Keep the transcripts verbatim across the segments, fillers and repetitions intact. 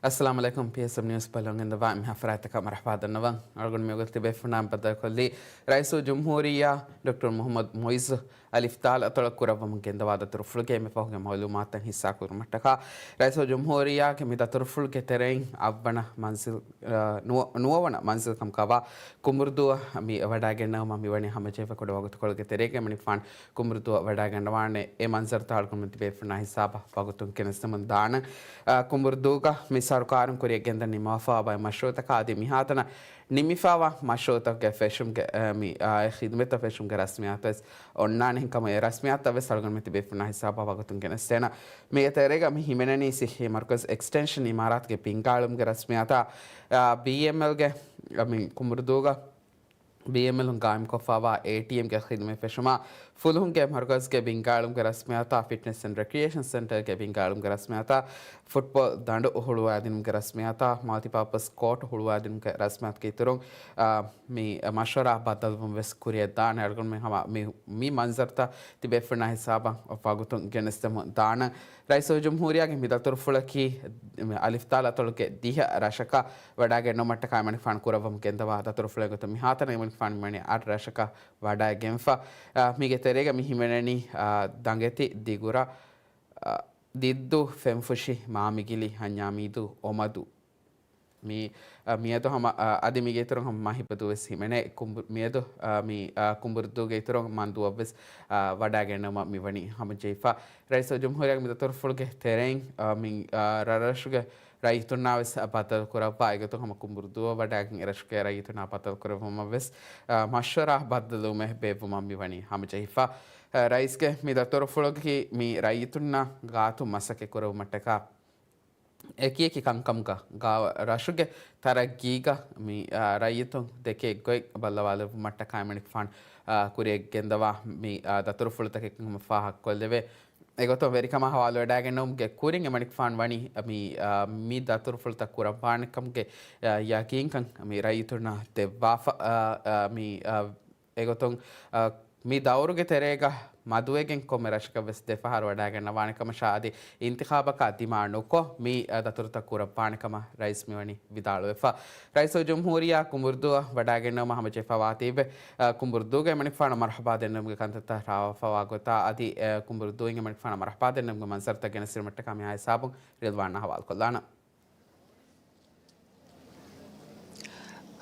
އައްސަލާމު ޢަލައިކުމް. ޕީއެސްއެމް ނިއުސް ބަލަން އިންދަވާ މި ހަފްރާތަކަށް މަރުޙަބާ ދަންނަވަން. އަޅުގަނޑު މިވަގުތު ތިބޭފުނާ ބައްދަލުކޮށްލީ ރައީސުލްޖުމްހޫރިއްޔާ ޑޮކްޓަރ މުޙައްމަދު މުޢިއްޒު އަލިފް ދާލް އަތޮޅަށް ކުރައްވަމުން ގެންދަވާ ދަތުރުފުޅުގެ އެންމެ ފަހުގެ މަޢުލޫމާތުތައް ހިއްސާކުރުމަށްޓަކާ، ރައީސުލްޖުމްހޫރިއްޔާގެ މި ދަތުރުފުޅުގެ ތެރެއިން އަށްވަނަ މަންޒިލް، އަ، ނުވަ-، ނުވަވަނަ މަންޒިލް ކަމުގަވާ ކުނބުރުދޫއަށް މި ވަޑައިގެންނެވުމަށް މިވަނީ ހަމަޖެހިފަ. ކުޑަ ވަގުތުކޮޅުގެ ތެރޭގަ އެމަނިކުފާނު ކުނބުރުދޫއަށް ވަޑައިގަންނަވާނެ. އެ މަންޒަރުތައް އަޅުގަނޑު ތިބޭފުންނާ ހިސާބަށް ވަގުތުން ގެނެސްދެމުން ދާނަން. އަ، ކުނބުރުދޫގަ މި ސަރުކާރުން ކުރިއަށް ގެންދަން ނިންމަވާފަވާ ބައެއް މަޝްރޫޢުތަކާ އަދި މިހާތަނަށް ނިމިފަވާ މަޝްރޫޢުތަކުގެ ފެށުމުގެ، އަ، މި، އާ، އެ ޚިދުމަތްތައް ފެށުމުގެ ރަސްމިއްޔާތުވެސް އޮންނާނެ ހެންކަމުގެ ރަސްމިއްޔާތުތައްވެސް އަޅުގަނޑު ތިބޭފުންނާ ހިސާބަށް ވަގުތުން ގެނެސްދޭނަން. މީގެ ތެރޭގަ މި ހިމެނެނީ ޞިއްޙީ މަރުކަޒު އެކްސްޓެންޝަން އިމާރާތުގެ ބިންގާޅުމުގެ ރަސްމިއްޔާތާ، އާ، ބީއެމްއެލްގެ، އަ، މި ކުނބުރުދޫގަ ބީއެމްއެލުން ގާއިމްކޮށްފަވާ އޭޓީއެމްގެ ޚިދުމަތް ފެށުމާ، ފުލުހުންގެ މަރުކަޒުގެ ބިންގާޅުމުގެ ރަސްމިއްޔާތާ، ފިޓްނެސް އެންޑް ރެކްރިއޭޝަން ސެންޓަރގެ ބިންގާޅުމުގެ ރަސްމިއްޔާތާ، ފުޓްބޯލް ދަނޑު ހުޅުވާދިނުމުގެ ރަސްމިއްޔާތާ، މަލްޓިޕާޕަސް ކޯޓް ހުޅުވާދިނުމުގެ ރަސްމިއްޔާތުގެ އިތުރުން، އާ، މި މަޝްވަރާ ބައްދަލުވުން ވެސް ކުރިއަށްދާނެ. އަޅުގަނޑުމެން ހަމަ މި، މި މަންޒަރުތައް ތިބޭފުންނާ ހިސާބަށް ވަގުތުން ގެނެސްދެމުން ދާނަން. ރައީސުލްޖުމްހޫރިއްޔާގެ މި ދަތުރުފުޅަކީ އަލިފް ދާލް އަތޮޅުގެ ދިހަ ރަށަކަށް ވަޑައިގެންނެވުމަށްޓަކާ އެމަނިކުފާނު ކުރައްވަމުން ގެންދަވާ ދަތުރުފުޅެއް ގޮތުން މިހާތަނަށް އެމަނިކުފާނު ހިމެނޭ އަށް ރަށަކަށް ވަޑައިގެންފަ. އާ، މީގެ ތެރޭގަ މި ހިމެނެނީ، އާ، ދަނގެތި، ދިގުރަށް، އާ، ދިއްދޫ، ފެންފުށި، މާމިގިލި، ހަންޏާމީދޫ، އޮމަދޫ. މި، އަ، މިއަދު ހަމަ، އަ، އަދި މީގެ އިތުރުން ހަމަ މާހިބަދޫވެސް ހިމެނޭ. ކުނބު-، މިއަދު، އަ، މި، އަ، ކުނބުރުދޫގެ އިތުރުން މަންދޫއަށްވެސް، އަ، ވަޑައިގެންނެވުމަށް މިވަނީ ހަމަޖެހިފަ. ރައީސުލްޖުމްހޫރިއްޔާގެ މި ދަތުރުފުޅުގެ ތެރެއިން، އަ، މި، އަ، ރަށްރަށުގެ ރައްޔިތުންނާވެސް ބައްދަލުކުރައްވާ، އެގޮތުން ހަމަ ކުނބުރުދޫއަށް ވަޑައިގެން އެރަށުގެ ރައްޔިތުންނާ ބައްދަލުކުރެއްވުމަށްވެސް، އަ، މަޝްވަރާ ބައްދަލުވުމެއް ބޭއްވުމަށް މިވަނީ ހަމަޖެހިފަ. އަ، ރައީސްގެ މި ދަތުރުފުޅުގައި މި ރައްޔިތުންނާ ގާތު މަސައްކަތް ކުރެއްވުމަށްޓަކާ، އެކިއެކި ކަންކަމުގަ ގާ-، ރަށުގެ ތަރައްގީގަ މި، އާ، ރައްޔިތުން ދެކޭ ގޮތް ބައްލަވާލެއްވުމަށްޓަކާ އެމަނިކުފާނު، އާ، ކުރިއަށް ގެންދަވާ މި، އާ، ދަތުރުފުޅުތަކެއް ކަމަށް ފާހަގަކޮށްލެވޭ. އެގޮތުން ވެރިކަމާ ހަވާލުވެވަޑައިގެންނެވުމުގެ ކުރިން އެމަނިކުފާނު ވަނީ މި، އާ، މި ދަތުރުފުޅުތައް ކުރައްވާނެކަމުގެ، އާ، ޔަގީންކަން މި ރައްޔިތުންނަށް ދެއްވާފަ، އާ، އާ، މި، އާ، އެގޮތުން، އަ، މި ދައުރުގެ ތެރޭގަ މަދުވެގެން ކޮންމެ ރަށަކަށް ވެސް ދެފަހަރު ވަޑައިގަންނަވާނެ ކަމަށާ އަދި އިންތިޚާބަކާ ދިމާ ނުކޮށް މި، އަ، ދަތުރުތައް ކުރައްވާނެ ކަމަށް ރައީސް މިވަނީ ވިދާޅުވެފަ. ރައީސުލްޖުމްހޫރިއްޔާ ކުނބުރުދޫއަށް ވަޑައިގެންނެވުމަށް ހަމަޖެހިފަވާތީވެ، އަ، ކުނބުރުދޫގެ އެމަނިކުފާނަށް މަރުޙަބާ ދެންނެވުމުގެ ކަންތައްތައް ރާވާފަވާ ގޮތާ އަދި، އަ، ކުނބުރުދޫއިން އެމަނިކުފާނަށް މަރުޙަބާ ދެންނެވުމުގެ މަންޒަރުތައް ގެނެސްދިނުމަށްޓަކާ މިހާ ހިސާބުން ރިލްވާން އަހުވާލުކޮށްލާނަން.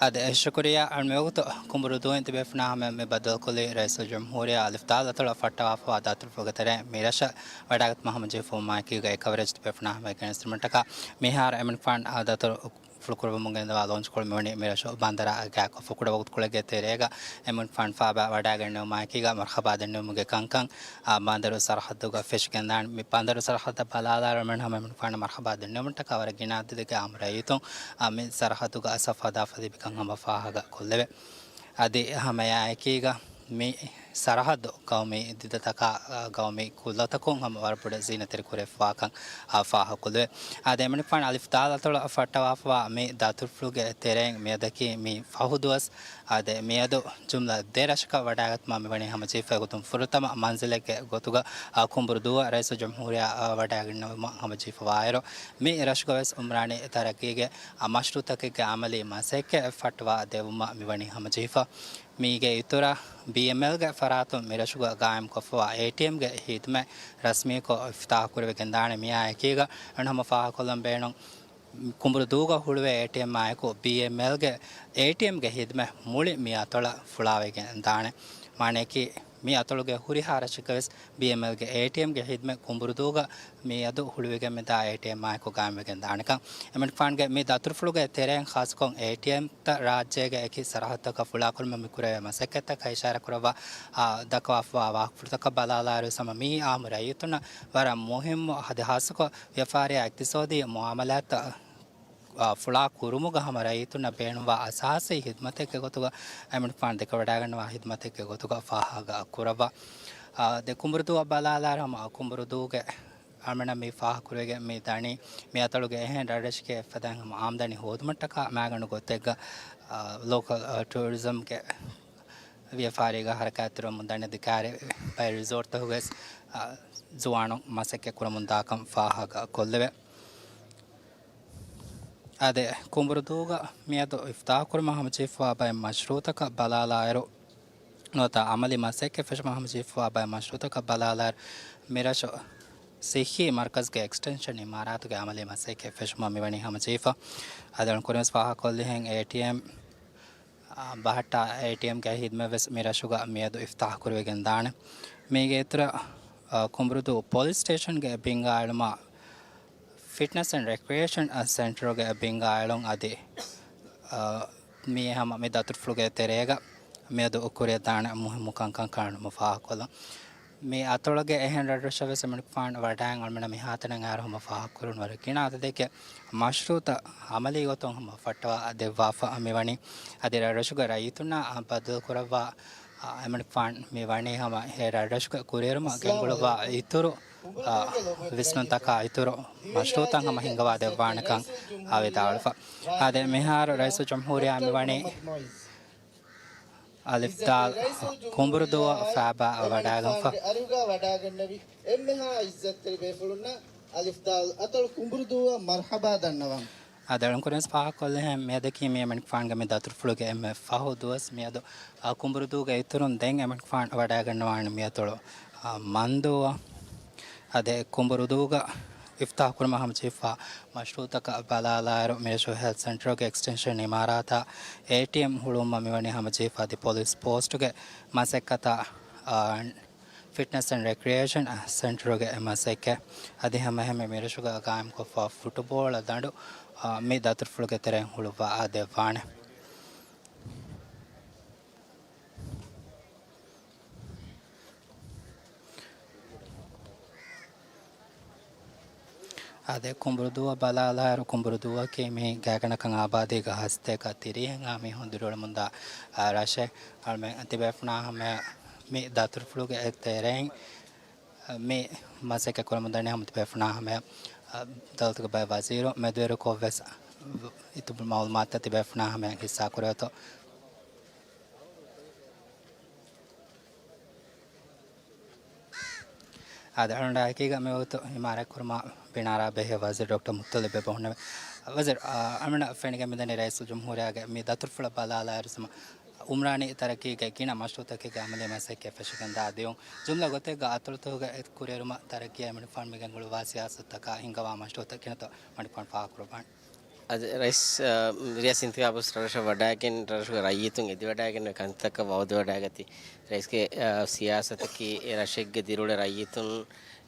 އާދެ، ޝުކުރިއްޔާ. އަޅުގަނޑު މިވަގުތު ކުނބުރުދޫއިން ތިބޭފުނާ ހަމަޔަށް މި ބައްދަލުކޮށްލީ ރައީސުލްޖުމްހޫރިއްޔާ އަލިފް ދާލް އަތޮޅަށް ފައްޓަވާފަވާ ދަތުރުފުޅުގެ ތެރެއިން މި ރަށަށް ވަޑައިގަތުމަށް ހަމަޖެހިފަވުމާއެކީގަ އެ ކަވަރޭޖް ތިބޭފުނާ ހަމަޔަށް ގެނެސްދިނުމަށްޓަކާ މިހާރު އެމަނިކުފާނު އާ ދަތުރުފުޅު ކުރައްވަމުން ގެންދަވާ ލޯންޗްކޮޅު މިވަނީ މި ރަށު ބަނދަރާ ގާތްކޮށްފަ. ކުޑަ ވަގުތުކޮޅެއްގެ ތެރޭގަ އެމަނިކުފާނު ފާބާ ވަޑައިގެންނެވުމާއެކީގަ މަރުޙަބާ ދެންނެވުމުގެ ކަންކަން އާ، ބަނދަރު ސަރަހައްދުގަ ފެށިގެންދާނެ. މި ބަނދަރު ސަރަހައްދަށް ބަލާލާއިރު އެމަނިކުފާނަށް މަރުޙަބާ ދެންނެވުމަށްޓަކާ ވަރަށް ގިނަ އަދަދެއްގެ އާއްމު ރައްޔިތުން، އާ، މި ސަރަހައްދުގަ ސަފު ހަދާފަ ލިބިކަން ހަމަ ފާހަގަ ކޮށްލެވޭ. އަދި ހަމައެއާއެކީގަ މި ސަރަހައްދު ގައުމީ ދިދަތަކާ، އާ، ގައުމީ ކުލަތަކުން ހަމަ ވަރަށް ބޮޑަށް ޒީނަތްތެރި ކުރެވިފަވާކަން، އާ، ފާހަގަކޮށްލެވޭ. އާދެ، އެމަނިކުފާނު އަލިފް ދާލް އަތޮޅަށް ފައްޓަވާފަވާ މި ދަތުރުފުޅުގެ ތެރެއިން މިއަދަކީ މި ފަހު ދުވަސް އާދެ، މިއަދު ޖުމްލަ ދެ ރަށަކަށް ވަޑައިގަތުމަށް މިވަނީ ހަމަޖެހިފަ. އެގޮތުން ފުރަތަމަ މަންޒިލެއްގެ ގޮތުގަ، އާ، ކުނބުރުދޫއަށް ރައީސުލްޖުމްހޫރިއްޔާ، އާ، ވަޑައިގެންނެވުމަށް ހަމަޖެހިފަވާއިރު، މި ރަށުގަވެސް އުމްރާނީ ތަރައްގީގެ، އާ، މަޝްރޫޢުތަކެއްގެ އަމަލީ މަސައްކަތް ފައްޓަވާ ދެއްވުމަށް މިވަނީ ހަމަޖެހިފަ. މީގެ އިތުރަށް، ބީއެމްއެލްގެ ފަރާތުން މި ރަށުގަ ގާއިމްކޮށްފަވާ އޭޓީއެމްގެ ހިދުމަތް ރަސްމީކޮށް އިފްތިތާޙު ކުރެވިގެންދާނެ. މިއާއެކީގަ އަން ހަމަ ފާހަގަކޮށްލަން ބޭނުން. ކުނބުރުދޫގަ ހުޅުވޭ އޭޓީއެމްއާއެކު ބީއެމްއެލްގެ އޭޓީއެމްގެ ހިދުމަތް މުޅި މި އަތޮޅަށް ފުޅާވެގެން ދާނެ. މާނައަކީ، މި އަތޮޅުގެ ހުރިހާ ރަށެއްގަވެސް ބީއެމްއެލްގެ އޭޓީއެމްގެ ހިދުމަތް ކުނބުރުދޫގަ މިއަދު ހުޅުވިގެން މިދާ އޭޓީއެމްއާއެކު ގާއިމްވެގެން ދާނެކަން. އެމަނިކުފާނުގެ މި ދަތުރުފުޅުގެ ތެރެއިން ޚާއްޞަކޮށް އޭޓީއެމްތައް ރާއްޖޭގެ އެކި ސަރަހައްދުތަކަށް ފުޅާކުރުމަށް މި ކުރެވޭ މަސައްކަތްތަކަށް އިޝާރާތްކުރައްވާ، އާ، ދައްކަވާފަވާ ވާހަކަފުޅުތަކަށް ބަލާލާއިރު ސަމަ މިއީ އާއްމު ރައްޔިތުންނަށް ވަރަށް މުހިއްމު އަދި ޚާއްޞަކޮށް ވިޔަފާރިއާ އިޤްތިޞާދީ މުއާމަލާތްތައް، އާ، ފުޅާ ކުރުމުގަ ހަމަ ރައްޔިތުންނަށް ބޭނުންވާ އަސާސީ ހިދުމަތެއްގެ ގޮތުގަ އެމަނިކުފާނު ދެކެވަޑައިގަންނަވާ ހިދުމަތެއްގެ ގޮތުގަ ފާހަގަ ކުރައްވާ. އާ، ދެ ކުނބުރުދޫއަށް ބަލާލާއިރު ހަމަ ކުނބުރުދޫގެ އަޅުމެންނަށް މި ފާހަގަކުރެވިގެން މި ދަނީ މި އަތޮޅުގެ އެހެން ރަށްރަށެއްގެ އެއްފަދައިން ހަމަ އާމްދަނީ ހޯދުމަށްޓަކާ މައިގަނޑު ގޮތެއްގަ، އާ، ލޯކަލް، އާ، ޓޫރިޒަމްގެ ވިޔަފާރީގަ ހަރަކާތްތެރިވަމުން ދަނީ އަދި ކާރި ބައެއް ރިސޯޓްތަކުގަވެސް، އާ، ޒުވާނުން މަސައްކަތް ކުރަމުންދާކަން ފާހަގަ ކޮށްލެވޭ. އާދެ، ކުނބުރުދޫގަ މިއަދު އިފްތާޙުކުރުމަށް ހަމަޖެހިފަވާ ބައެއް މަޝްރޫޢުތަކަށް ބަލާލާއިރު، ނުވަތަ ޢަމަލީ މަސައްކަތް ފެށުމަށް ހަމަޖެހިފަވާ ބައެއް މަޝްރޫޢުތަކަށް ބަލާލާއިރު، މިރަށު ޞިއްޙީ މަރްކަޒުގެ އެކްސްޓެންޝަން އިމާރާތުގެ ޢަމަލީ މަސައްކަތް ފެށުމަށް މިވަނީ ހަމަޖެހިފަ. އަދި އަޅުން ކުރިންވެސް ފާހަގަކޮށްލިހެން އޭޓީއެމް އާ، ބަހައްޓާ އޭޓީއެމްގެ ހިދުމަތް ވެސް މި ރަށުގަ މިއަދު އިފްތާޙު ކުރެވިގެން ދާނެ. މީގެ އިތުރަށް، އާ، ކުނބުރުދޫ ޕޮލިސް ސްޓޭޝަންގެ ބިންގާ އެޅުމަށް ފިޓްނަސް އެންޑް ރެކްރިއޭޝަން ސެންޓަރުގެ ބިންގާ އެޅުން އަދި، އާ، މި ހަމަ މި ދަތުރުފުޅުގެ ތެރޭގަ މިއަދު ކުރިއަށް ދާނެ މުހިއްމު ކަންކަން ކަނޑުމަށް ފާހަގަކޮށްލަން. މި އަތޮޅުގެ އެހެން ރަށްރަށަށް ވެސް އެމަނިކުފާނު ވަޑައިގެން އަޅުމެންނަށް މިހާތަނަށް އައިރު ހަމަ ފާހަގަކުރުން ވަރަށް ގިނަ އަދަދެއްގެ މަޝްރޫޢުތައް ޢަމަލީ ގޮތުން ހަމަ ފައްޓަވާ ދެއްވާފަ މިވަނީ. އަދި ރަށްރަށުގެ ރައްޔިތުންނާ ބައްދަލުކުރައްވާ، އާ، އެމަނިކުފާނު މިވަނީ ހަމަ އެ ރަށްރަށުގެ ކުރިއެރުމަށް ގެންގުޅުއްވާ އިތުރު، އާ، ވިސްނުންތަކާ އިތުރު މަޝްރޫޢުތައް ހަމަ ހިންގަވާ ދެއްވާނެކަން އާ ވިދާޅުވެފަ. އާދެ، މިހާރު ރައީސުލްޖުމްހޫރިއްޔާ މިވަނީ އަލިފްދާލް ކުނބުރުދޫއަށް ފައިބާ ވަޑައިގަންފަ. އަރިހުގަ ވަޑައިގެންނެވި އެންމެހާ އިއްޒަތްތެރި ބޭފުޅުންނަށް އަލިފްދާލް އަތޮޅު ކުނބުރުދޫއަށް މަރްޙަބާ ދަންނަވަން. އަދި އަޅުން ކުރިންވެސް ފާހަގަކޮށްލިހެން މިއަދަކީ މި އެމަނިކުފާނުގެ މި ދަތުރުފުޅުގެ އެންމެ ފަހު ދުވަސް. މިއަދު އާ، ކުނބުރުދޫގެ އިތުރުން ދެން އެމަނިކުފާނު ވަޑައިގަންނަވާނެ މިއަތޮޅު، އާ، މަންދޫއަށް. އަދި ކުނބުރުދޫގަ އިފްތާޙު ކުރުމަށް ހަމަޖެހިފަ މަޝްރޫޢުތަކަށް ބަލާލާއިރު، މިރަށު ހެލްތް ސެންޓަރުގެ އެކްސްޓެންޝަން އިމާރާތާ އޭޓީއެމް ހުޅުވުމަށް މިވަނީ ހަމަޖެހިފަ. އަދި ޕޮލިސް ޕޯސްޓުގެ މަސައްކަތާ، އާ، ފިޓްނަސް އެންޑް ރެކްރިއޭޝަން ސެންޓަރުގެ މަސައްކަތް އަދި ހަމައެހެންމެ މިރަށުގަ ގާއިމްކޮށްފަ ފުޓުބޯޅަ ދަނޑު، އާ، މި ދަތުރުފުޅުގެ ތެރެއިން ހުޅުއްވާ ދެއްވާނެ. އާދެ، ކުނބުރުދޫއަށް ބަލާލާއިރު، ކުނބުރުދޫއަކީ މި ގާތްގަނޑަކަށް އާބާދީގަ ހަސަތޭކަ ތިރީހެއްހާ މީހުން ދިރިއުޅެމުންދާ، އާ، ރަށެއް. އަޅުމެން ތިބޭފުޅުންނާ ހަމަޔަށް މި ދަތުރުފުޅުގެ ތެރެއިން، އާ، މި މަސައްކަތް ކުރަމުންދަނީ ހަމަ ތިބޭފުޅުންނާ ހަމަޔަށް، އާ، ދައުލަތުގެ ބައެއް ވަޒީރު މެދުވެރިކޮށްވެސް އިތުރު މައުލޫމާތުތައް ތިބޭފުޅުންނާ ހަމަޔަށް ހިއްސާކުރެވޭތޯ. އާދެ، އަޅުގަނޑާ އެކީގަ މިވަގުތު އިމާރާތްކުރުމަށް ބިނާރާ ބެހޭ ވަޒީރު ޑޮކްޓަރ މުއްޠަލިބް އެބަ ހުންނެވެ. ވަޒީރު، އާ، އަޅުގަނޑަށް ފެނިގެން މިދަނީ ރައީސުލްޖުމްހޫރިއްޔާގެ މި ދަތުރުފުޅަށް ބަލާލާއިރު ހަމަ އުމްރާނީ ތަރައްޤީގެ ގިނަ މަޝްރޫޢުތަކެއްގެ ޢަމަލީ މަސައްކަތް ފެށިގެން ދާ ދިއުން. ޖުމްލަ ގޮތެއްގަ އަތޮޅުތަކުގެ ކުރިއެރުމަށް ތަރައްޤީއާ އެމަނިކުފާނު މި ގެންގުޅުއްވާ ސިޔާސަތުތަކާ ހިންގަވާ މަޝްރޫޢުތައް ގިނަތޯ އެމަނިކުފާނު ފާހަގަކުރައްވާނެ. އަދި ރައީސް، އާ، ރިޔާސީ އިންތިޚާބު ރަށަށް ވަޑައިގެން ރަށުގެ ރައްޔިތުން އެދިވަޑައިގެން ކަންތައްތަކަށް ވައުދުވެވަޑައިގަތީ. ރައީސްގެ، އާ، ސިޔާސަތަކީ އެ ރަށެއްގެ ދިރިއުޅޭ ރައްޔިތުން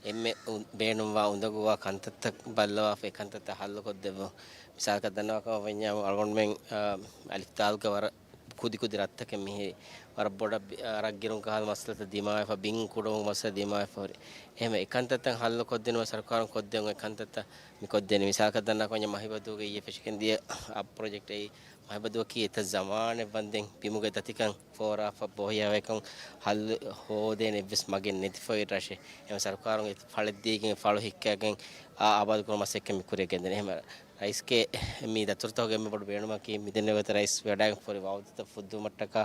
އެންމެ އު-، ބޭނުންވާ އުނދަގޫވާ ކަންތައްތައް ބައްލަވާފަ އެ ކަންތައްތައް ހައްލުކޮށްދެއްވުން. މިސާލަކަށް ދަންނަވާކަމަށް ވަންޏާ އަޅުގަނޑުމެން، އާ، އަލިފްދާލްގެ ވަރަށް ކުދިކުދި ރަށްތަކެއް މިހިރީ ވަރަށް ބޮޑަށް ބި-، އާ، ރަށްގިރުން ކަހަލަ މައްސަލަތައް ދިމާވެފަ، ބިން ކުޑަވުން މައްސަލަ ދިމާވެފަ ހުރި. އެހެން އެ ކަންތައްތައް ހައްލު ކޮށްދިނުމަށް ސަރުކާރުން ކޮށްދެއްވުން އެ ކަންތައްތައް މި ކޮށްދޭނެ. މިސާލަކަށް ދަންނަވާކަމަށް ވަންޏާ މަހިބަދޫގެ އިއްޔެ ފެށިގެން ދިޔަ އާ ޕްރޮޖެކްޓް އެއީ މަހިބަދޫއަކީ އެތައް ޒަމާނެއް ވަންދެން ބިމުގެ ދަތިކަން ފޯރާފަ ބޯހިޔާވައިކަން ހައްލު ހޯދޭނެ އެއްވެސް މަގެއް ނެތިފައި ރަށެއް. އެހެން ސަރުކާރުން އެ ފަޅެއްދީގެން ފަޅު ހިއްކައިގެން އާ އާބާދުކުރުމަށް މަސައްކަތް މި ކުރިއަށް ގެންދަނީ. އެހެން ރައީސްގެ މި ދަތުރުތަކުގެ އެންމެ ބޮޑު ބޭނުމަކީ މިދެންނެވި ގޮތަށް ރައީސް ވަޑައިގެން ފޯރި ވައުދުތައް ފުއްދުވުމަށްޓަކާ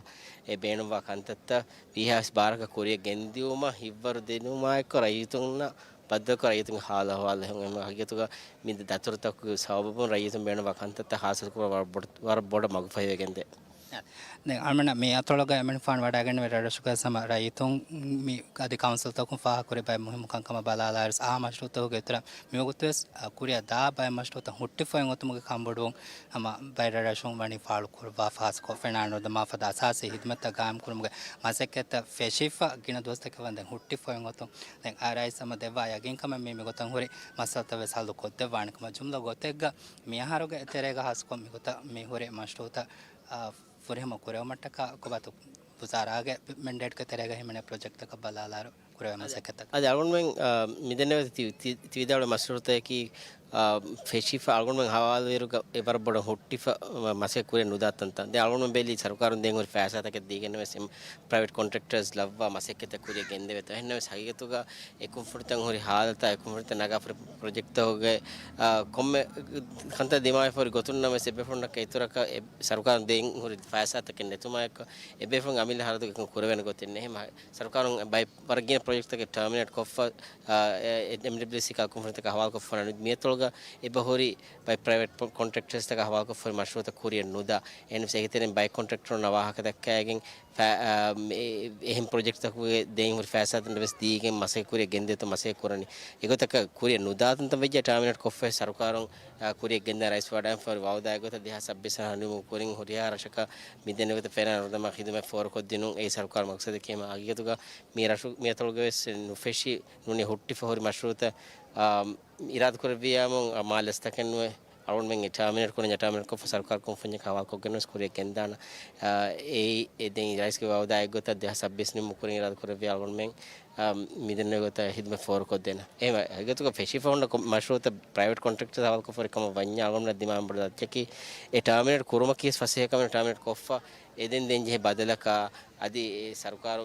އެ ބޭނުންވާ ކަންތައްތައް ވީހާވެސް ބާރަކަށް ކުރިއަށް ގެންދިއުމަށް ހިތްވަރު ދިނުމާއެކު ރައްޔިތުންނަށް ބައްދަލުކޮށް ރައްޔިތުންގެ ހާލު އަހުވާލު އެހުން. އެހެން ހަގީގަތުގަ މި ދަތުރުތަކުގެ ސަބަބުން ރައްޔިތުން ބޭނުންވާ ކަންތައްތައް ހާސިލްކުރުމަށް ވަރަށް ބޮޑު، ވަރަށް ބޮޑަށް މަގުފަހިވެގެންދޭ. ދެން އަޅުމެންނަށް މި އަތޮޅުގަ އެމަނިކުފާނު ވަޑައިގެންނެވި ރަށްރަށުގަ ހަމަ ރައްޔިތުން މި އަދި ކައުންސިލްތަކުން ފާހަގަކުރި ބައެއް މުހިއްމު ކަންކަމަށް ބަލާލާއިރު އާ މަޝްރޫޢުތަކުގެ އިތުރަށް މިވަގުތުވެސް ކުރިއަށް ދާ ބައެއް މަޝްރޫޢުތައް ހުއްޓިފައި އޮތުމުގެ ކަންބޮޑުވުން ހަމަ ބައެއް ރަށްރަށުން ވަނީ ފާޅުކުރައްވާފަ ހާއްސަކޮށް ފެނާން ނުދަމާފަދަ އަސާސީ ހިދުމަތްތައް ގާއިމްކުރުމުގެ މަސައްކަތްތައް ފެށިފަ ގިނަ ދުވަސްތަކެއް ވަންދެން ހުއްޓިފައި އޮތުން. ދެން އާ ރައީސް ހަމަ ދެއްވާ ޔަގީންކަމެއް މީ މިގޮތަށް ހުރި މައްސަލަތައް ވެސް ހައްލު ކޮށްދެއްވާނެ ކަމަށް. ޖުމްލަ ގޮތެއްގަ މިއަހަރުގެ ތެރޭގަ ހާއްސަކޮށް މިގޮތަށް މި ހުރި މަޝްރޫޢުތައް، އާ، ފުރިހަމަ ކުރެވުމަށްޓަކާ ކޮބާތޯ ވުޒާރާގެ މެންޑޭޓްގެ ތެރޭގަ ހިމެނޭ ޕްރޮޖެކްޓްތަކަށް ބަލާލާއިރު ކުރެވޭ މަސައްކަތްތަކަށް. އަދި އަޅުގަނޑުމެން، އާ، މިދެންނެވި ތި-، ތި-، ތިވިދާޅުވި މަޝްރޫޢުތަކަކީ، އާ، ފެށިފަ އަޅުގަނޑުމެން ހަވާލުވިއިރުގަ އެ ވަރަށް ބޮޑަށް ހުއްޓިފަ، މަ-، މަސައްކަތް ކުރިއަށް ނުދާ ތަންތަން. ދެން އަޅުގަނޑުމެން ބެލީ ސަރުކާރުން ދެން ހުރި ފައިސާތަކެއް ދީގެންނެވެސް ޕްރައިވެޓް ކޮންޓްރެކްޓަރސް ލައްވާ މަސައްކަތްތައް ކުރިއަށް ގެންދެވޭތޯ. އެހެންނަމަވެސް ހަގީގަތުގަ އެ ކުންފުނިތައް ހުރި ހާލަތާ، އެ ކުންފުނިތައް ނަގާފަ ހުރި ޕްރޮޖެކްޓްތަކުގެ، އާ، ކޮންމެ ކަންތައް ދިމާވެފަ ހުރި ގޮތުން ނަމަވެސް އެބޭފުޅުންނަކަށް އިތުރަކަށް އެ ސަރުކާރުން ދޭން ހުރި ފައިސާތަކެއް ނެތުމާއެކު، އެބޭފުޅުން އަމިއްލަ ހަރަދުގައި ކުރެވޭނެ ގޮތެއް ނެތް. ހަ-، ސަރުކާރުން ބައެއް ވަރަށް ގިނަ ޕްރޮޖެކްޓްތަކެއް ޓާމިނޭޓް ކޮށްފަ، އާ، އެ، އެ، އެމްޑަބްލިއުސީ ކުންފުނިތަކަށް ހަވާލުކޮށްފަ ނަމަ، މިއަތޮޅު އެބަހުރި ބައެއް ޕްރައިވެޓް ކޮންޓްރެކްޓަރސްތަކާ ހަވާލުކޮށްފަހުރި މަޝްރޫޢުތައް ކުރިއަށް ނުދާ، އެހެންވެސް އޭގެތެރެއިން ބައެއް ކޮންޓްރެކްޓަރުންނާ ވާހަކަ ދައްކައިގެން ފަ-، އާ، މި-، އެހެން ޕްރޮޖެކްޓްތަކުގެ ދެއިން ހުރި ފައިސާތައް ވެސް ދީގެން މަސައްކަތް ކުރިއަށް ގެންދޭތޯ މަސައްކަތް ކުރަނީ. އެގޮތަކަށް ކުރިއަށް ނުދާތަންތައް ވެއްޖެ ޓާމިނޭޓް ކޮށްފައި ސަރުކާރުން، އާ، ކުރިއަށް ގެންދާ ރައީސް ވަޑައިން ފަހުރި ވައުދާއެއް ގޮތަށް ދެހާސް ސައްބީސް ނިމުމުގެ ކުރިން ހުރިހާ ރަށަކަށް މިދެންނެވި ގޮތަށް ފެނާ ނުދަމާ ޚިދުމަތް ފޯރުކޮށްދިނުން އެއީ ސަރުކާރު މަގްސަދަކީ. އެހެން ހަގީގަތުގަ މި ރަށު މިއަތޮޅުގަވެސް ނުފެށި ނޫނީ ހުއްޓިފަ ހުރި މަޝްރޫޢުތައް، އާ، އިރާދަކުރެއްވިޔާމު، އާ، މާލެ އަސްތަކެއްނުވެ އަޅުގަނޑުމެން އެ ޓާމިނޭޓް ކުރަންޏާ ޓާމިނޭޓް ކޮށްފަ ސަރުކާރު ކުންފުންޏަކާ ހަވާލުކޮށްގެންވެސް ކުރިއަށް ގެންދާނަ. އާ، އެއީ އެ ދެން ރައީސްގެ ވައުދާ އެއްގޮތަށް ދެހާސް ސައްބީސް ނިމުމުގެ ކުރިން އިރާދަކުރެއްވި އަޅުގަނޑުމެން، އާ، މިދެންނެވި ގޮތަށް ހިދުމަތް ފޯރުކޮށްދޭނަ. އެހެން ހަގީގަތުގަ ފެށިފަ ހުންނަ ކޮ-، މަޝްރޫޢުތައް ޕްރައިވެޓް ކޮންޓްރެކްޓަރ ހަވާލުކޮށްފަ ހުރި ކަމަށް ވަންޏާ އަޅުގަނޑުމެންނަށް ދިމާވެގެން ބޮޑު ދަތިއެއް އެ ޓާމިނޭޓް ކުރުމަކީ ވެސް ފަސޭހަކަމެއް ޓާމިނޭޓް ކޮށްފަ އެ ދެން ދޭންޖެހޭ ބަދަލަކާ އަދި އެ ސަރުކާރު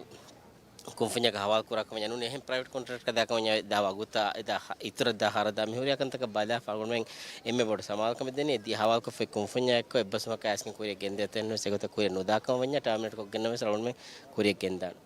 ކުންފުންޏަކަށް ހަވާލު ކުރާ ކަމަށް ނޫނީ އެހެން ޕްރައިވެޓް ކޮންޓްރެކްޓަރަކަށް ދާ ކަމަށް ދާ ވަގުތާ އެ ދާ ހަ-، އިތުރަށް ދާ ހަރަދާ މިހުރިހާ ކަންތަކަށް ބަލާފަ އަޅުގަނޑުމެން އެންމެ ބޮޑު ސަމާލުކަމެއް ދެނީ އެ ދި ހަވާލުކޮށްފައި ކުންފުންޏާ އެއްކޮށް އެއްބަސްވުމަކާ އައިސްގެން ކުރިއަށް ގެންދޭތޯ އެހެންވެސް އެގޮތަށް ކުރިއަށް ނުދާ ކަމަށް ވަންޏާ ޓާމިނޭޓް ކޮށްގެންނަމަވެސް އަޅުގަނޑުމެން ކުރިއަށް ގެންދާނަން.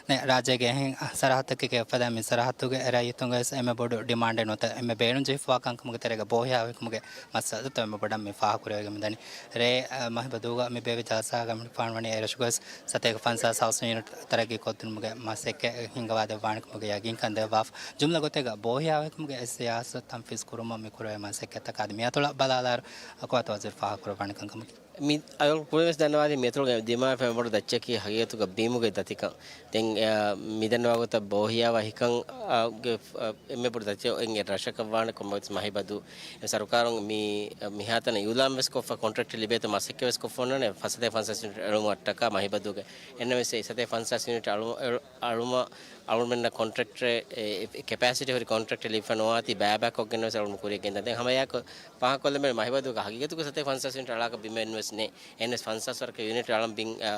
ނެ، ރާއްޖޭގެ އެހެން ސަރަހައްދަކީގެ އެއްފަދައިން މި ސަރަހައްދުގެ ރައްޔިތުންގެވެސް އެންމެ ބޮޑު ޑިމާންޑެއް ނުވަތަ އެންމެ ބޭނުންޖެހިފަވާ ކަންކަމުގެ ތެރޭގަ ބޯހިޔާވަހިކުމުގެ މައްސަލަތައް އެންމެ ބޮޑަށް މި ފާހަގަކުރެވިގެން މިދަނީ. ރޭ، އަ، މަހިބަދޫގަ މި ބޭއްވި ޖަލްސާގަ މި ފާންވަނީ އެރަށުގަވެސް ސަތޭކަ ފަންސާސް ހައުސިން ޔުނިޓް ތަރައްގީ ކޮށްދިނުމުގެ މަސައްކަތް ހިންގަވާދެއްވާނެކަމުގެ ޔަގީންކަން ދެއްވާފަ. ޖުމްލަ ގޮތެއްގަ ބޯހިޔާވަހިކުމުގެ އެ ސިޔާސަތު ތަންފީޒު ކުރުމަށް މި ކުރެވޭ މަސައްކަތްތަކާ އަދި މި އަތޮޅަށް ބަލާލާއިރު ކޮބާތޯ ވަޒީރު ފާހަގަކުރައްވާނެ ކަންކަމަކީ. މި އަތޮޅު ކުރިންވެސް ދަންނަވާލީ މި އަތޮޅުގެ ދިމާވެފައި ބޮޑު ދައްޗަކީ ހަގީގަތުގަ ބިމުގެ ދަތިކަން. ދެން، އަ، މިދަންނަވާ ގޮތަށް ބޯހިޔާވަހިކަން، އަ، ގެ، އަ، އެންމެ ބޮޑު ދަތިކަން އެ ރަށަކަށް ވާނެ ކޮންމެވެސް މަހިބަދޫ. އެ ސަރުކާރުން މި، އަ، މިހާތަނަށް އިއުލާންވެސް ކޮށްފަ ކޮންޓްރެކްޓް ލިބޭތޯ މަސައްކަތްވެސް ކޮށްފައޮންނާނެ ފަސްސަތޭކަ ފަންސާސް ޔުނިޓް އެޅުމަށްޓަކާ މަހިބަދޫގެ. އެންނަމަސް އެ ސަތޭކަ ފަންސާސް ޔުނިޓް އަޅު-، އެ-، އަޅުމަށް އަޅުމެންނަށް ކޮންޓްރެކްޓް އެ، އެ، ކެޕޭސިޓީ ހުރި ކޮންޓްރެކްޓް ލިބިފަ ނުވާތީ ބައިބޭކް ކޮށްގެންވެސް އަޅުމެން ކުރިއަށް ގެންދާ. ދެން ހަމައެއާއެކު ފާހަގަކޮށްލަމެން މަހިބަދޫގަ ހަގީގަތުގަ ސަތޭކަ ފަންސާސް ޔުނިޓް އަޅާކަށް ބިމެއް ނުވެސް ނެތް. އެހެންވެސް ފަންސާސް ވަރަކަށް ޔުނިޓް އަޅަން ބިން، އާ،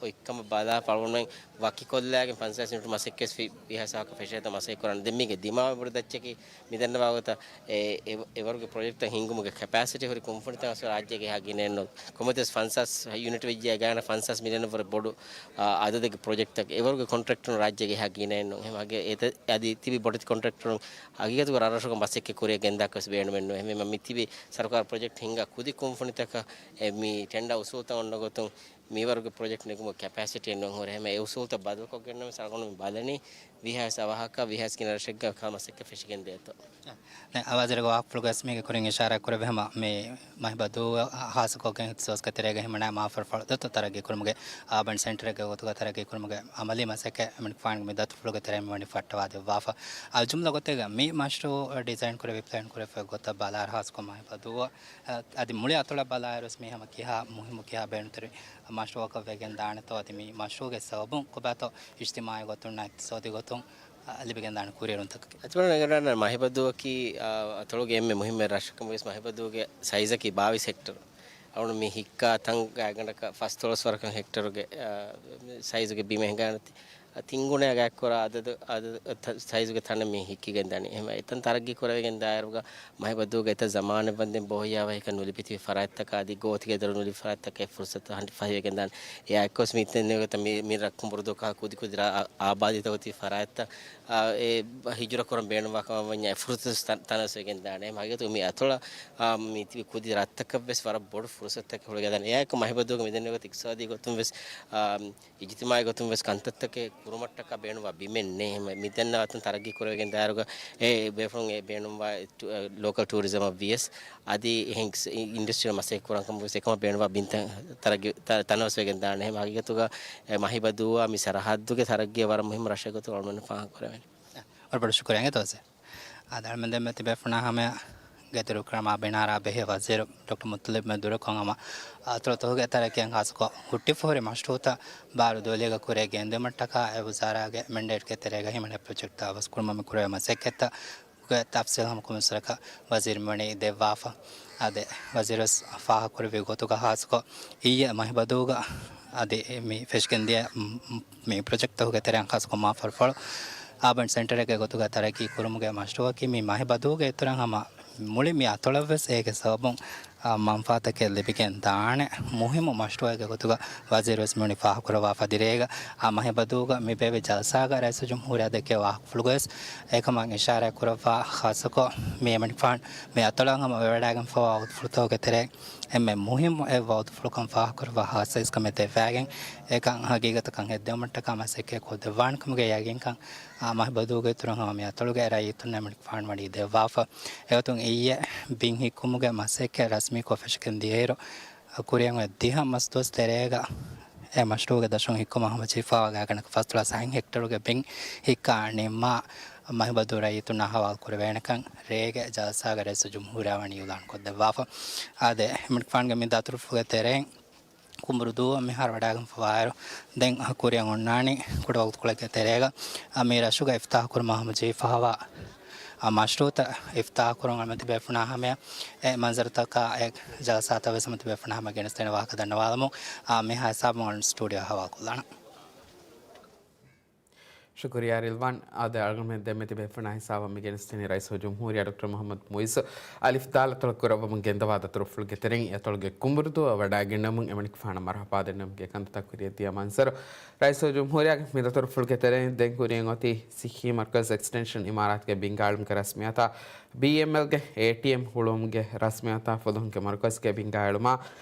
އޮތްކަމަށް ބަލާފަ އަޅުގަނޑުމެން ވަކިކޮށްލާގެން ފަންސާސް ޔުނިޓް މަސައްކަތް ފި-، ފިހާސާކަށް ފެށޭތޯ މަސައްކަތް ކުރާނެ. ދެން މީގެ ދިމާވެ ބޮޑު ދައްޗަކީ މި ދަންނަވާ ގޮތަށް އެ، އެ، އެވަރުގެ ޕްރޮޖެކްޓްތައް ހިންގުމުގެ ކެޕޭސިޓީ ހުރި ކުންފުނިތައް އަސްލު ރާއްޖޭގެ ހާ ގިނައެއް ނޫން. ކޮންމެވެސް ފަންސާސް ޔުނިޓް ވެއްޖެ ގާތްގަނޑަށް ފަންސާސް މިލިއަން ވަރަށް ބޮޑު، އާ، އަދަދެއްގެ ޕްރޮޖެކްޓްތައް އެވަރުގެ ކޮންޓްރެކްޓަރުން ރާއްޖޭގެ ހާ ގިނައެއް ނޫން. އެހެން އަދި ތިބި ބޮޑެތި ކޮންޓްރެކްޓަރުން ހަގީގަތުގަ ރަށްރަށުގަ މަސައްކަތް ކުރިއަށް ގެންދާކަށް ވެސް ބޭނުމެއް ނޫން. އެހެންވީމަ މި ތިބި ސަރުކާރު ޕްރޮޖެކްޓް ހިންގާ ކުދި ކުންފުނިތަކަށް އެ މި ޓެންޑާ އުސޫލްތައް އޮންނަ ގޮތުން މިވަރުގެ ޕްރޮޖެކްޓް ނެގުމުގެ ކެޕޭސިޓީއެއް ނޫން ހުރެ. އެހެން އެ އުސޫލްތައް ބަދަލުކޮށްގެންނަމަވެސް އަޅުގަނޑު މި ބަލަނީ ވީހާވެސް އަވަހަކަށް ވީހާވެސް ގިނަ ރަށެއްގަ ކާ މަސައްކަތް ފެށިގެން ދޭތޯ. ނެ، އަވާޒިރގެ ވާހަކަފުޅުގަސް މީގެ ކުރިން އިޝާރާތް ކުރެއްވި ހަމަ މި މަހިބަދޫ ހާއްސަކޮށްގެން އިޚްތިސާސްގެ ތެރޭގަ ހިމަނާ މާފަރުފަޅު ދަތު ތަރައްގީ ކުރުމުގެ އާބަން ސެންޓަރެއްގެ ގޮތުގަ ތަރައްގީ ކުރުމުގެ އަމަލީ މަސައްކަތް އެމަނިކުފާނުގެ މި ދަތުފުޅުގެ ތެރެއިން ވަނީ ފައްޓަވާ ދެއްވާފަ. އަލްޖުމްލަ ގޮތެއްގަ މި މަޝްރޫއު ޑިޒައިން ކުރެވި ޕްލޭން ކުރެވިފައި ގޮތަށް ބަލާއިރު ހާއްސަކޮށް މަހިބަދޫ އަ، އަދި މުޅި އަތޮޅަށް ބަލާއިރުވެސް މީ ހަމަ ކިހާ މުހިއްމު ކިހާ ބޭނުންތެރި މަޝްރޫއަކަށް ވެގެން ދާނެތޯ އަދި މި މަޝްރޫއުގެ ސަބަބުން ކޮބާތޯ އިޖްތިމާޢީ ގޮތުން އިޤްތިޞާދީ ގޮތުން، އަ، ލިބިގެންދާނެ ކުރިއެރުންތަކަކީ. އަތޮޅަށް ނަގަންނަ މަހިބަދޫއަކީ، އަ، އަތޮޅުގެ އެންމެ މުހިއްމު ރަށަކަށް ވެސް މަހިބަދޫގެ ސައިޒަކީ ބާވީސް ހެކްޓަރު. އަޅުން މި ހިއްކާ ތަން ގާތްގަނޑަކަށް ފަސްދޮޅަސް ވަރަކަށް ހެކްޓަރުގެ، އަ، ސައިޒުގެ ބިމެއް ހިނގާނެތީ. ތިން ގުނައަށް ގާތްކުރާ އަދަދު، އަދަދު، ތަ-، ސައިޒުގެ ތަނެއް މި ހިއްކިގެން ދަނީ. އެހެން އެތަން ތަރައްގީ ކުރެވިގެން ދާއިރުގަ މަހިބަދޫގެ އެތައް ޒަމާނެއް ވަންދެން ބޯހިޔާވަހިކަން ނުލިބިތިބި ފަރާތްތަކާ އަދި ގޯތިގެ ދޮރު ނުލިބި ފަރާތްތަކަށް އެ ފުރުސަތު ހަނޑި ފަހިވެގެން ދާނެ. އެއާއެއްކޮސް މި ތެން މި ރަށް ކުނބުރުދޫކާ ކުދިކުދި ރާ-، އާ-، އާބާދީތައް އޮތީ ފަރާތްތައް، އާ، އެ ހިޖުރަ ކުރަން ބޭނުންވާ ކަމަށް ވަންޏާ އެ ފުރުސަތު ތަ-، ތަނަވަސްވެގެން ދާނެ. އެހެން ހަގީގަތުގަ މި އަތޮޅަށް، އާ، މި ތިބި ކުދި ރަށްތަކަށް ވެސް ވަރަށް ބޮޑު ފުރުސަތުތަކެއް ހުޅުވިގެން ދާނެ. އެއާއެކު މަހިބަދޫގެ މިދެންނެވި ގޮތަށް އިޤްތިޞާދީ ގޮތުން ވެސް، އާ، އިޖްތިމާޢީ ގޮތުން ވެސް ކަންތައްތަކެއް ކުރުމަށްޓަކާ ބޭނުންވާ ބިމެއް ނެތް. އެހެން މިދެންނެވި އަތޮޅުން ތަރައްގީ ކުރެވިގެން ދާއިރުގަ އެ ބޭފުޅުން އެ ބޭނުންވާ ޓު-، އެ، ލޯކަލް ޓޫރިޒަމަށް ވިޔަސް އަދި އެހެން އިންޑަސްޓްރީއަށް މަސައްކަތް ކުރަން ކަމަށް ވެސް އެކަމަށް ބޭނުންވާ ބިންތައް ތަރައްގީ ތަ-، ތަނަވަސްވެގެން ދާނެ. އެހެން ހަގީގަތުގަ އެ މަހިބަދޫއާ މި ސަރަހައްދުގެ ތަރައްގީ ވަރަށް މުހިއްމު ރަށެއް ގޮތުގަ އަޅުގަނޑު ފާހަގަ ކުރެވެނީ. ވަރަށް ބޮޑަށް ޝުކުރިއްޔާ ތޯސޭ. އާދެ، އަޅުމެން ދެންމެ ތިބޭފުޅުންނާ ހަމަޔަށް ގެދޮރު ކުރަމާ ބިނާރާ ބެހޭ ވަޒީރު ޑޮކްޓަރ މުއްޠަލިބް މެދުވެރިކޮށް ހަމަ އަތޮޅުތަކުގެ ތަރައްގީއަށް ހާއްސަކޮށް ހުއްޓިފަހުރި މަޝްރޫއުތައް ބާރު ދުވަލީގަ ކުރިއަށް ގެންދިއުމަށްޓަކާ އެ ވުޒާރާގެ މެންޑޭޓްގެ ތެރޭގަ ހިމަނޭ ޕްރޮޖެކްޓްތައް އަވަސް ކުރުމަށް މި ކުރެވޭ މަސައްކަތްތައް ގެ ތަފްސީލް ހަމަ ކޮންމެސްވަރަކަށް ވަޒީރު މިވަނީ ދެއްވާފަ. އާދެ، ވަޒީރުވެސް ފާހަގަކުރެއްވި ގޮތުގަ ހާއްސަކޮށް އިއްޔެ މަހިބަދޫގަ އަދި މި ފެށިގެންދިޔަ މި ޕްރޮޖެކްޓްތަކުގެ ތެރެއިން ހާއްސަކޮށް މާފަރުފަޅު އާބަން ސެންޓަރެއްގެ ގޮތުގަ ތަރައްގީ ކުރުމުގެ މަޝްރޫއަކީ މި މަހިބަދޫގެ އިތުރަށް ހަމަ މުޅި މި އަތޮޅަށްވެސް އޭގެ ސަބަބުން މަންފާތަކެއް ލިބިގެން ދާނެ މުހިއްމު މަޝްރޫއެއްގެ ގޮތުގަ ވަޒީރުވެސް މިވަނީ ފާހަގަކުރައްވާފަ ދިރޭގަ. އާ، މަހިބަދޫގަ މި ބޭއްވި ޖަލްސާގަ ރައީސުލްޖުމްހޫރިއްޔާ ދެއްކޭ ވާހަކަފުޅުގަވެސް އެކަމަށް އިޝާރާތް ކުރައްވާ، ޚާއްޞަކޮށް މި އެމަނިކުފާނު މި އަތޮޅަށް ހަމަ ވެވަޑައިގެންފަވާ ވަގުތުފުޅުތަކުގެ ތެރެއިން އެންމެ މުހިއްމު އެއް ވަގުތުފުޅަކަށް ފާހަގަކުރައްވާ ޚާއްޞަ އިސްކަމެއް ދެއްވައިގެން، އެކަން ހަގީގަތަކަށް ހެއްދެވުމަށްޓަކާ މަސައްކަތް ކޮށްދެއްވާނެ ކަމުގެ ޔަގީންކަން އާ، މަހިބަދޫގެ އިތުރުން ހަމަ މި އަތޮޅުގެ ރައްޔިތުންނަށް އެމަނިކުފާނު ވަނީ ދެއްވާފަ. އެގޮތުން އިއްޔެ ބިން ހިއްކުމުގެ މަސައްކަތް ރަސްމީކޮށް ފެށިގެން ދިޔައިރު، ކުރިއަށް އޮތް ދިހަ މަސްދުވަސް ތެރޭގަ އެ މަޝްރޫޢުގެ ދަށުން ހިއްކުމަށް ހަމަޖެހިފައިވާ ގާތްގަނޑަކަށް ފަސްދޮޅަސް އަހަރު ހެކްޓަރުގެ ބިން ހިއްކާ ނިންމާ، މަހިބަދޫ ރައްޔިތުންނާ ހަވާލު ކުރެވޭނެކަން ރޭގެ ޖަލްސާގަ ރައީސުލްޖުމްހޫރިއްޔާ ވަނީ އިޢުލާން ކޮށްދެއްވާފަ. އާދެ، އެމަނިކުފާނުގެ މި ދަތުރުފުޅުގެ ތެރެއިން ކުނބުރު ދޫއަށް މިހާރު ވަޑައިގެންފަވާއިރު، ދެން ކުރިއަށް އޮންނާނީ ކުޑަ ވަގުތުކޮޅެއްގެ ތެރޭގަ، އަ، މި ރަށުގަ އިފްތާޙު ކުރުމަށް ހަމަޖެހިފައިވާ، އަ، މަޝްރޫޢުތައް އިފްތާޙު ކުރުން އަޅުމެން ތިބޭފުޅުންނާ ހަމަޔަށް އެ މަންޒަރުތަކާ އެ ޖަލްސާތައް ވެސް ހަމަ ތިބޭފުޅުންނާ ހަމަ ގެނެސްދޭނެ ވާހަކަ ދަންނަވާލަމުން، އަ، މިހާ ހިސާބުން އަޅުން ސްޓޫޑިއޯ ހަވާލުކޮށްލާނަން. ޝުކުރިއްޔާ ރިލްވާން. އާދެ، އަޅުގަނޑުމެން ދެންމެ ތިބޭފުޅުންނާ ހިސާބަށް މި ގެނެސްދެނީ ރައީސުލްޖުމްހޫރިއްޔާ ޑޮކްޓަރ މުޙައްމަދު މުޢިއްޒު އަލިފް ދާލަތޮޅަށް ކުރައްވަމުން ގެންދަވާ ދަތުރުފުޅުގެ ތެރެއިން އެތޮޅުގެ ކުނބުރުދޫއަށް ވަޑައިގެންނެވުމުން އެމަނިކުފާނަށް މަރުޙަބާ ދެންނެވުމުގެ ކަންތައްތައް ކުރިއަށް ދިޔަ މަންޒަރު. ރައީސުލްޖުމްހޫރިއްޔާގެ މި ދަތުރުފުޅުގެ ތެރެއިން ދެން ކުރިއަށް އޮތީ ޞިއްޙީ މަރުކަޒު އެކްސްޓެންޝަން އިމާރާތުގެ ބިންގާއެޅުމުގެ ރަސްމިއްޔާތާ، ބީއެމްއެލްގެ އޭޓީއެމް ހުޅުވުމުގެ ރަސްމިއްޔާތާ، ފުލުހުންގެ މަރުކަޒުގެ ބިންގާއެޅުމާ،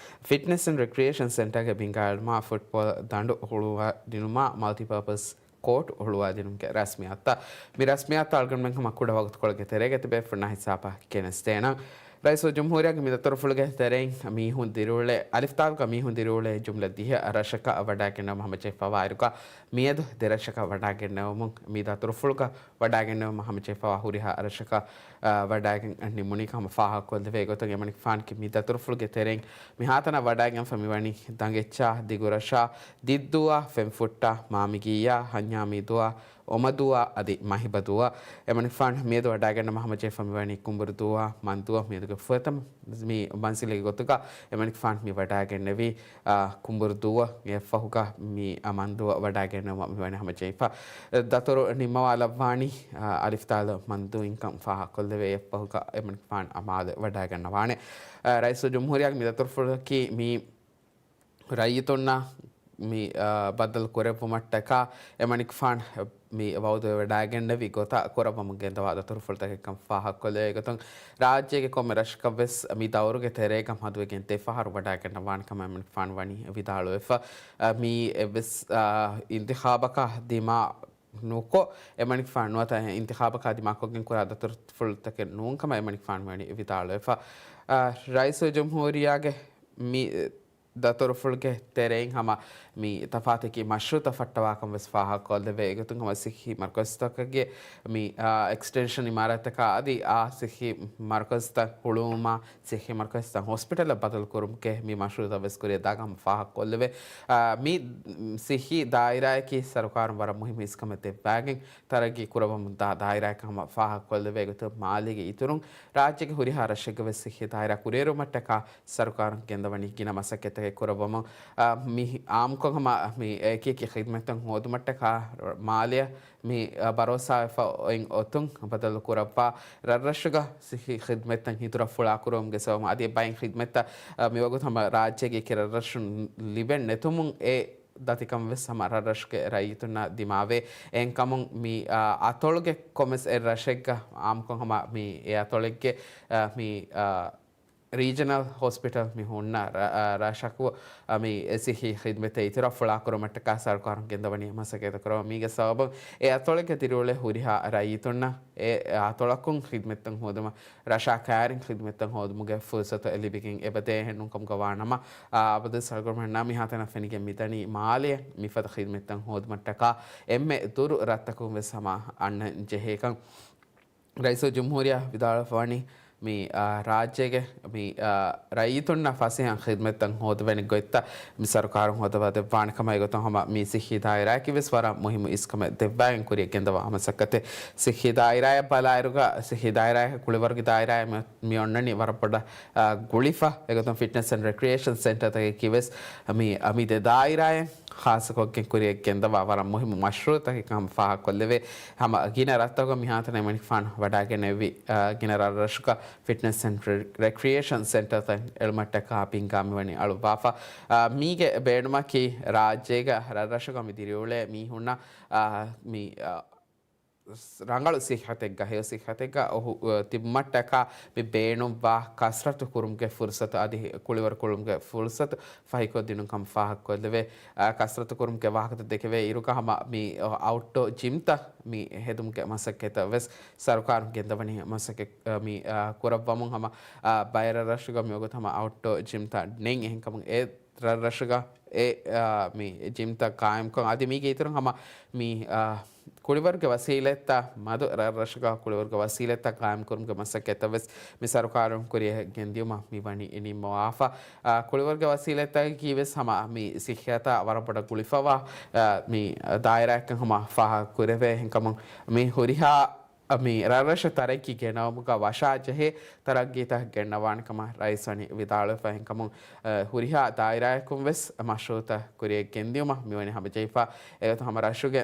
ފިޓްނެސް އެންޑް ރެކްރިއޭޝަން ސެންޓާގެ ބިންގާއެޅުމާ، ފުޓްބޯޅަ ދަނޑު ހުޅުވާދިނުމާ، މަލްޓިޕާޕަސް ކޯޓް ހުޅުވާދިނުމުގެ ރަސްމިއްޔާތްތައް. މި ރަސްމިއްޔާތްތައް އަޅުގަނޑުމެން ހަމަ ކުޑަ ވަގުތުކޮޅެއްގެ ތެރޭގަ ތިބޭފުޅުންނާ ހިސާބަށް ގެނެސްދޭނަން. ރައީސުލްޖުމްހޫރިއްޔާގެ މި ދަތުރުފުޅުގެ ތެރެއިން މީހުން ދިރިއުޅޭ، އަލިފްދާލުގަ މީހުން ދިރިއުޅޭ ޖުމްލަ ދިހަ ރަށަކަށް ވަޑައިގެންނެވުމަށް ހަމަޖެހިފައިވާއިރުގަ، މިއަދު ދެ ރަށަކަށް ވަޑައިގެންނެވުމުން މި ދަތުރުފުޅުގަ ވަޑައިގެންނެވުމަށް ހަމަޖެހިފައިވާ ހުރިހާ ރަށަކަށް، އާ، ވަޑައިގެން ނިމުނީ ހަމަ ފާހަގަކޮށްލެވޭ ގޮތުން އެމަނިކުފާނުގެ މި ދަތުރުފުޅުގެ ތެރެއިން މިހާތަނަށް ވަޑައިގެންފަ މިވަނީ ދަނގެއްޗާ، ދިގުރަށާ، ދިއްދޫއާ، ފެންފުއްޓާ، މާމިގިއްޔާ، ހަންޏާމީދޫއާ، އޮމަދޫއާ އަދި މަހިބަދޫއާ. އެމަނިކުފާނު މިއަދު ވަޑައިގެންނަވަމުން ހަމަޖެހިފަ މިވަނީ ކުނބުރުދޫއާ، މަންދޫއަށް މިއަދުގެ ފުރަތަމަ މި މަންޒިލެއްގެ ގޮތުގަ އެމަނިކުފާނު މި ވަޑައިގެންނެވީ، އާ، ކުނބުރުދޫއަށް. އެއަށްފަހުގަ މި، އާ، މަންދޫއަށް ވަޑައިގެންނެވުމަށް މިވަނީ ހަމަޖެހިފަ. ދަތުރު ނިންމަވާލައްވާނީ، އާ، އަލިފްދާލު މަންދޫ އިންކަމް ފާހަގަކޮށްލެވޭ. އެއަށްފަހުގަ އެމަނިކުފާނު މާލެ ވަޑައިގަންނަވާނެ. އާ، ރައީސުލްޖުމްހޫރިއްޔާގެ މި ދަތުރުފުޅަކީ މި ރައްޔިތުންނާ މި، އާ، ބައްދަލު ކުރެއްވުމަށްޓަކާ އެމަނިކުފާނު މި ވައުދުވެވަޑައިގެންނެވި ގޮތަށް ކުރައްވަމުން ގެންދަވާ ދަތުރުފުޅުތަކެއްކަން ފާހަގަކޮށްލެވޭ ގޮތުން، ރާއްޖޭގެ ކޮންމެ ރަށަކަށްވެސް މި ދައުރުގެ ތެރޭގަ މަދުވެގެން ދެފަހަރު ވަޑައިގަންނަވާނެ ކަމަށް އެމަނިކުފާނު ވަނީ ވިދާޅުވެފަ. އާ، މި އެއްވެސް، އާ، އިންތިޚާބަކާ ދިމާ ނުކޮށް، އެމަނިކުފާނު ނުވަތަ އިންތިޚާބަކާ ދިމާކޮށްގެން ކުރާ ދަތުރުފުޅުތަކެއް ނޫން ކަމަށް އެމަނިކުފާނު ވަނީ ވިދާޅުވެފަ. އާ، ރައީސުލްޖުމްހޫރިއްޔާގެ މި ދަތުރުފުޅުގެ ތެރެއިން ހަމަ މި ތަފާތަކީ މަޝްރޫޢުތައް ފައްޓަވާކަން ވެސް ފާހަގަކޮށްލެވޭ. އެގޮތުން ހަމަ ސިއްހީ މަރުކަޒުތަކުގެ މި، އާ، އެކްސްޓެންޝަން އިމާރާތަކާ އަދި އާ ސިއްހީ މަރުކަޒުތައް ހުޅުވުމާ، ސިއްހީ މަރުކަޒުތައް ހޮސްޕިޓަލަށް ބަދަލު ކުރުމުގެ މި މަޝްރޫޢުތައް ވެސް ކުރިއަށް ދާކަން ފާހަގަކޮށްލެވޭ. އާ، މި ސިއްހީ ދާއިރާއަކީ ސަރުކާރުން ވަރަށް މުހިއްމު އިސްކަމެއް ދެއްވާގެން ތަރައްގީ ކުރައްވަމުންދާ ދާއިރާއެއް ކަމަށް ފާހަގަކޮށްލެވޭ ގޮތުން، މާލޭގެ އިތުރުން ރާއްޖޭގެ ހުރިހާ ރަށެއްގަ ވެސް ސިއްހީ ދާއިރާ ކުރިއެރުމަށްޓަކާ ސަރުކާރުން ގެންދަވަނީ ގިނަ މަސައްކަތްތަކެއް ކުރައްވަމުން، އާ، މި އާއްމުކޮށް ހަމަ މި އެކި އެކި ޚިދްމަތްތައް ހޯދުމަށްޓަކާ މާލެއަށް މި، އާ، ބަރޯސާވެފަ އޮތް އޮތުން ބަދަލު ކުރައްވާ، ރަށްރަށުގަ ސިއްހީ ޚިދްމަތްތައް ހިތުރަށް ފުޅާކުރުވުމުގެ ސަބަބުން އަދި ބައެއް ޚިދްމަތްތައް، އާ، މިވަގުތު ހަމަ ރާއްޖޭގެ އެކި ރަށްރަށުން ލިބެން ނެތުމުން އެ ދަތިކަން ވެސް ހަމަ ރަށްރަށުގެ ރައްޔިތުންނާ ދިމާވޭ. އެހެންކަމުން މި، އާ، އަތޮޅުގެ ކޮންމެސް އެއް ރަށެއްގަ އާއްމުކޮށް ހަމަ މި އެ އަތޮޅެއްގެ، އާ، މި، އާ، ރީޖަނަލް ހޮސްޕިޓަލް މި ހުންނަ ރަ-، އާ، ރަށަކު، އާ، މި އެ ސިއްހީ ޚިދްމަތްތައް އިތުރަށް ފުޅާކުރުމަށްޓަކާ ސަރުކާރުން ގެންދަވަނީ މަސައްކަތްތައް ކުރަމުން. މީގެ ސަބަބުން އެ އަތޮޅެއްގަ ދިރިއުޅޭ ހުރިހާ ރައްޔިތުންނަށް އެ އަތޮޅަކުން ޚިދްމަތްތައް ހޯދުމަށް، ރަށާ ކައިރިން ޚިދްމަތްތައް ހޯދުމުގެ ފުރުސަތު އެ ލިބިގެން އެބަދޭ. އެހެންނޫންކަމުގަ ވާނަމަ، އާ، އަބަދުވެސް އަޅުގަނޑުމެންނާ މިހާތަނަށް ފެނިގެން މިދަނީ މާލެއަށް މިފަދަ ޚިދްމަތްތައް ހޯދުމަށްޓަކާ އެންމެ ދުރު ރަށްތަކުން ވެސް ހަމަ އަންނަން ޖެހޭކަން. ރައީސުލްޖުމްހޫރިއްޔާ ވިދާޅުވެފަވަނީ މި، އާ، ރާއްޖޭގެ މި، އާ، ރައްޔިތުންނަށް ފަސޭހަ ޚިދްމަތްތައް ހޯދުވޭނެ ގޮތްތައް މި ސަރުކާރުން ހޯދަވާ ދެއްވާނެ ކަމަށް. އެގޮތުން ހަމަ މި ސިއްހީ ދާއިރާއަކީ ވެސް ވަރަށް މުހިއްމު އިސްކަމެއް ދެއްވާގެން ކުރިއަށް ގެންދަވާ މަސައްކަތެއް. ސިއްހީ ދާއިރާއަށް ބަލާއިރުގަ، ސިއްހީ ދާއިރާއަކީ ކުޅިވަރުގެ ދާއިރާއެއް މި، މި އޮންނަނީ ވަރަށް ބޮޑަށް، އާ، ގުޅިފަ. އެގޮތުން ފިޓްނެސް އެންޑް ރެކްރިއޭޝަން ސެންޓަރތަކަކީ ވެސް މި، އަ، މި ދެ ދާއިރާއެއް ޚާއްޞަކޮށްގެން ކުރިއަށް ގެންދަވާ ވަރަށް މުހިއްމު މަޝްރޫޢުތަކެއް ކަމަށް ފާހަގަކޮށްލެވޭ. ހަމަ ގިނަ ރަށްތަކުގަ މިހާތަނަށް އެމަނިކުފާނު ވަޑައިގެންނެވި، އަ، ގިނަ ރަށްރަށުގަ ފިޓްނެސް އެންޑް ރެ-، ރެކްރިއޭޝަން ސެންޓަރތައް އެޅުމަށްޓަކާ ބިންގާ މިވަނީ އަޅުއްވާފަ. އާ، މީގެ ބޭނުމަކީ ރާއްޖޭގަ ރަށްރަށުގަ މި ދިރިއުޅޭ މީހުންނަށް، އާ، މި، އާ، ރަނގަޅު ސިއްހަތެއްގަ، ހެޔޮ ސިއްހަތެއްގަ އޮހު-، އަ، ތިބުމަށްޓަކާ މި ބޭނުންވާ ކަސްރަތު ކުރުމުގެ ފުރުސަތު އަދި ކުޅިވަރު ކުޅުމުގެ ފުރުސަތު ފަހިކޮށްދިނުން ކަމަށް ފާހަގަކޮށްލެވޭ. އަ، ކަސްރަތު ކުރުމުގެ ވާހަކަތައް ދެކެވޭ އިރުގަ ހަމަ މި އައުޓްޑޯ ޖިމްތައް މި ހެދުމުގެ މަސައްކަތްތައް ވެސް ސަރުކާރުން ގެންދަވަނީ މަސައްކަތް، އަ، މި، އަ، ކުރައްވަމުން ހަމަ، އަ، ބައެއް ރަށްރަށުގަ މިވަގުތު ހަމަ އައުޓްޑޯ ޖިމްތައް ނެތް. އެހެންކަމުން އެ ރަށްރަށުގަ އެ، އާ، މި ޖިމްތައް ގާއިމްކޮށް، އަދި މީގެ އިތުރުން ހަމަ މި، އާ، ކުޅިވަރުގެ ވަސީލަތްތައް މަދު ރަށްރަށުގަ ކުޅިވަރުގެ ވަސީލަތްތައް ގާއިމްކުރުމުގެ މަސައްކަތްތައް ވެސް މި ސަރުކާރުން ކުރިއަށް ގެންދިޔުމަށް މި ވަނީ ނިންމަވާފަ. އާ، ކުޅިވަރުގެ ވަސީލަތްތަކަކީ ވެސް ހަމަ މި ސިއްހަތަށް ވަރަށް ބޮޑަށް ގުޅިފަވާ، އާ، މި ދާއިރާއެއްކަން ހަމަ ފާހަގަކުރެވޭ. އެހެންކަމުން މި ހުރިހާ މި ރަށްރަށަށް ތަރައްގީ ގެނައުމުގަ ވަށާ ޖެހޭ ތަރައްގީތައް ގެންނަވާނެ ކަމަށް ރައީސް ވަނީ ވިދާޅުވެފަ. އެހެންކަމުން، އަ، ހުރިހާ ދާއިރާއަކުން ވެސް މަޝްރޫއުތައް ކުރިއަށް ގެންދިޔުމަށް މިވަނީ ހަމަޖެހިފަ. އެގޮތުން ހަމަ ރަށުގެ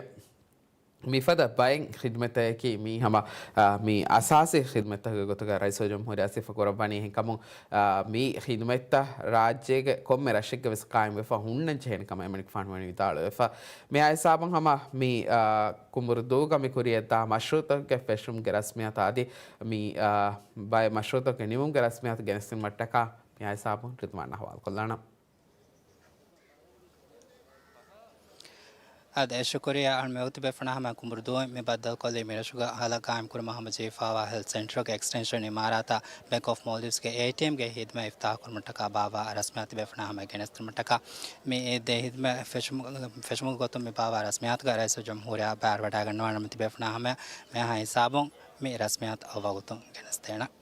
މިފަދަ ބައެއް ޚިދުމަތްތަކަކީ މީ ހަމަ، އަ، މި އަސާސީ ޚިދުމަތްތަކުގެ ގޮތުގަ ރައީސުލްޖުމްހޫރިއްޔާ ސިފަކުރައްވަނީ. އެހެންކަމުން، އަ، މި ޚިދުމަތްތައް ރާއްޖޭގެ ކޮންމެ ރަށެއްގަ ވެސް ޤާއިމްވެފަ ހުންނަން ޖެހޭނެ ކަމަށް އެމަނިކުފާނު ވަނީ ވިދާޅުވެފަ. މިއާ ހިސާބުން ހަމަ މި، އަ، ކުނބުރުދޫގަ މި ކުރިއަށްދާ މަޝްރޫއުތަކުގެ ފެށުމުގެ ރަސްމިއްޔާތު އަދި މި، އާ، ބައެއް މަޝްރޫއުތަކުގެ ނިމުމުގެ ރަސްމިއްޔާތު ގެނެސްދިނުމަށްޓަކާ މިއާ ހިސާބުން ރިދުވާން އަހުވާލުކޮށްލާނަން. އާދެ، ޝުކުރިއްޔާ. އަޅު މިވަގުތު ބޭފުޅުންނާ ހަމަ ކުނބުރުދޫއިން މި ބައްދަލުކޮށްލީ މިރަށުގަ ހަލަ ގާއިމްކުރުމަށް ހަމަޖެހިފައިވާ ހެލްތު ސެންޓަރުގެ އެކްސްޓެންޝަން އިމާރާތާ ބެންކް އޮފް މޯލްޑިވްސްގެ އޭޓީއެމްގެ ހިދުމަތް އިފްތިތާޙުކުރުމަށްޓަކާ ބާއްވާ ރަސްމިއްޔާތު ބޭފުޅުންނާ ހަމަ ގެނެސްދިނުމަށްޓަކާ މި އެ ދެ ހިދުމަތް ފެށުމު-، ފެށުމުގެ ގޮތުން މި ބާއްވާ ރަސްމިއްޔާތުގަ ރައީސުލްޖުމްހޫރިއްޔާ ބައިވެރިވަޑައިގަންނަވާނަމަ ތިބޭފުޅުންނާ ހަމަ މިހާ ހިސާބުން މި ރަސްމިއްޔާތު އަވަގުތުން ގެނެސްދޭނަން.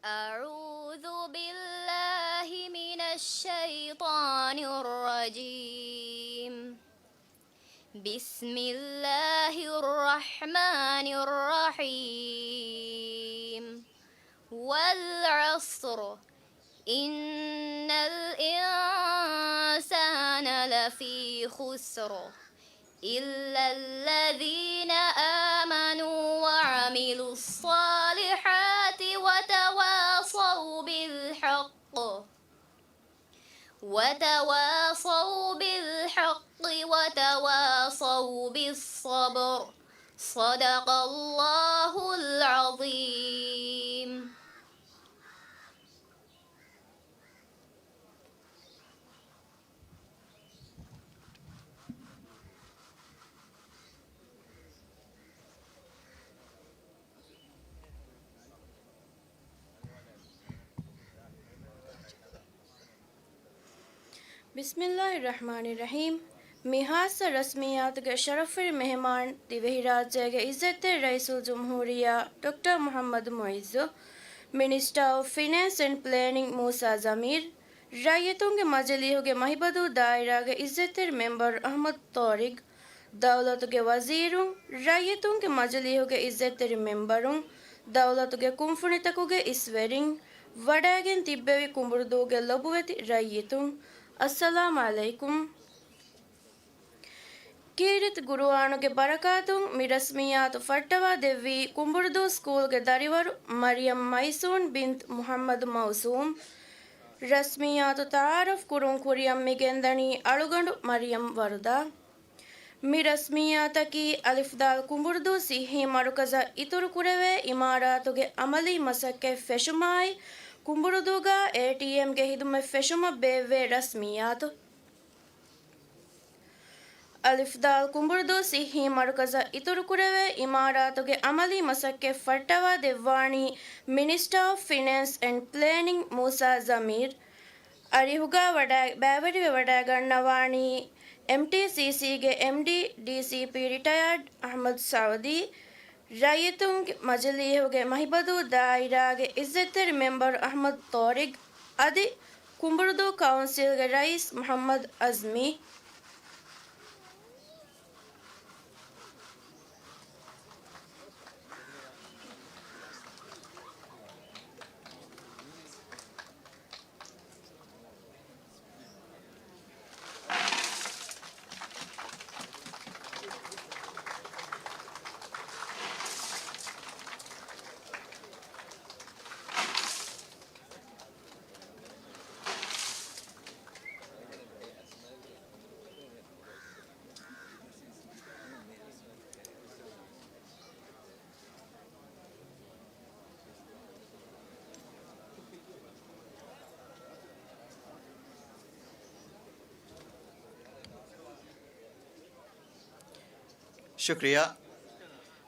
أعوذ بالله من الشيطان الرجيم. بسم الله الرحمن الرحيم. والعصر. إن الإنسان لفي خسر. إلا الذين آمنوا وعملوا الصالحات وتواصوا بالحق. وتواصوا بالحق وتواصوا بالصبر. صدق الله العظيم. بسم الله الرحمن الرحيم. މި ޚާއްޞަ ރަސްމިއްޔާތުގެ ޝަރަފުވެރި މެހެމާން ދިވެހިރާއްޖޭގެ އިއްޒަތްތެރި ރައީސުލްޖުމްހޫރިއްޔާ ޑޮކްޓަރ މުޙައްމަދު މުޢިއްޒު، މިނިސްޓާ އޮފް ފިނޭންސް އެންޑް ޕްލޭނިންގ މޫސާ ޒަމީރު، ރައްޔިތުންގެ މަޖިލީހުގެ މަހިބަދޫ ދާއިރާގެ އިއްޒަތްތެރި މެމްބަރު އަޙްމަދު ޠާރިޤު، ދައުލަތުގެ ވަޒީރުން، ރައްޔިތުންގެ މަޖިލީހުގެ އިއްޒަތްތެރި މެމްބަރުން، ދައުލަތުގެ ކުންފުނިތަކުގެ އިސްވެރިން، ވަޑައިގެން ތިއްބެވި ކުނބުރުދޫގެ ލޮބުވެތި ރައްޔިތުން، އައްސަލާމް ޢަލައިކުމް. ކީރިތި ޤުރުއާނުގެ ބަރަކާތުން މި ރަސްމިއްޔާތު ފައްޓަވާ ދެއްވީ ކުނބުރުދޫ ސްކޫލްގެ ދަރިވަރު މަރިޔަމް މައިސޫން ބިންތު މުޙައްމަދު މައުސޫމް. ރަސްމިއްޔާތު ތަޢާރަފް ކުރުން ކުރިއަށް މި ގެންދަނީ އަޅުގަނޑު މަރިޔަމް ވަރުދާ. މި ރަސްމިއްޔާތަކީ އަލިފްދާލް ކުނބުރުދޫ ޞިއްޙީ މަރުކަޒަށް އިތުރު ކުރެވޭ އިމާރާތުގެ ޢަމަލީ މަސައްކަތް ފެށުމާއި، ކުނބުރުދޫގަ އޭޓީއެމްގެ ޚިދުމަތް ފެށުމަށް ބޭއްވޭ ރަސްމިއްޔާތު. އަލިފްދާލް ކުނބުރުދޫ ޞިއްޙީ މަރުކަޒަށް އިތުރު ކުރެވޭ އިމާރާތުގެ ޢަމަލީ މަސައްކަތް ފައްޓަވާ ދެއްވާނީ މިނިސްޓާ އޮފް ފިނޭންސް އެންޑް ޕްލޭނިންގ މޫސާ ޒަމީރު. އަރިހުގަ ވަޑައި-، ބައިވެރިވެ ވަޑައިގަންނަވާނީ އެމްޓީސީސީގެ އެމްޑީ، ޑީސީޕީ ރިޓަޔާޑް އަޙްމަދު ސަޢުދީ، ރައްޔިތުންގެ މަޖިލީހުގެ މަހިބަދޫ ދާއިރާގެ އިއްޒަތްތެރި މެމްބަރު އަޙްމަދު ޠާރިޤު އަދި ކުނބުރުދޫ ކައުންސިލްގެ ރައީސް މުޙައްމަދު އަޒްމީ. ޝުކްރިޔާ.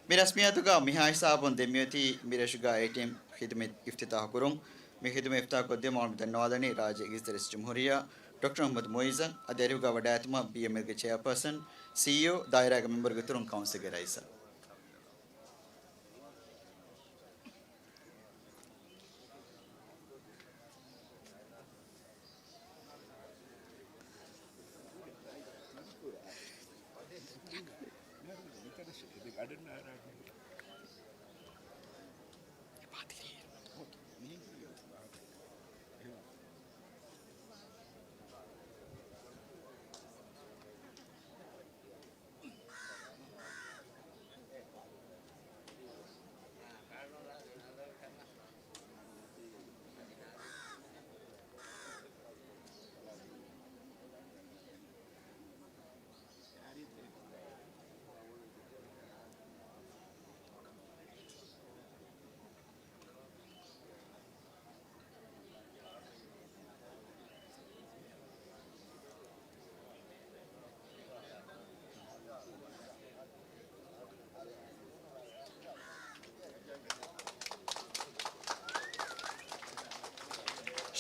މި ރަސްމިއްޔާތުގަ މިހާ ހިސާބުން ދެން މިއޮތީ މިރަށުގަ އޭޓީއެމް ޚިދުމަތް އިފްތިތާޙު ކުރުން. މި ޚިދުމަތް އިފްތިތާޙު ކޮށްދިނުމަށް އަޅުގަނޑުމެން ދަންނަވާލަނީ ރާއްޖޭގެ އިއްޒަތްތެރި ރައީސް ޖުމްހޫރިއްޔާ ޑޮކްޓަރ މުޙައްމަދު މުޢިއްޒަށް. އަދި އަރިހުގަ ވަޑައިގަތުމަށް ބީއެމްއެލްގެ ޗެއާޕާސަން، ސީއީއޯ، ދާއިރާގެ މެމްބަރުގެ އިތުރުން ކައުންސިލްގެ ރައީސަށް.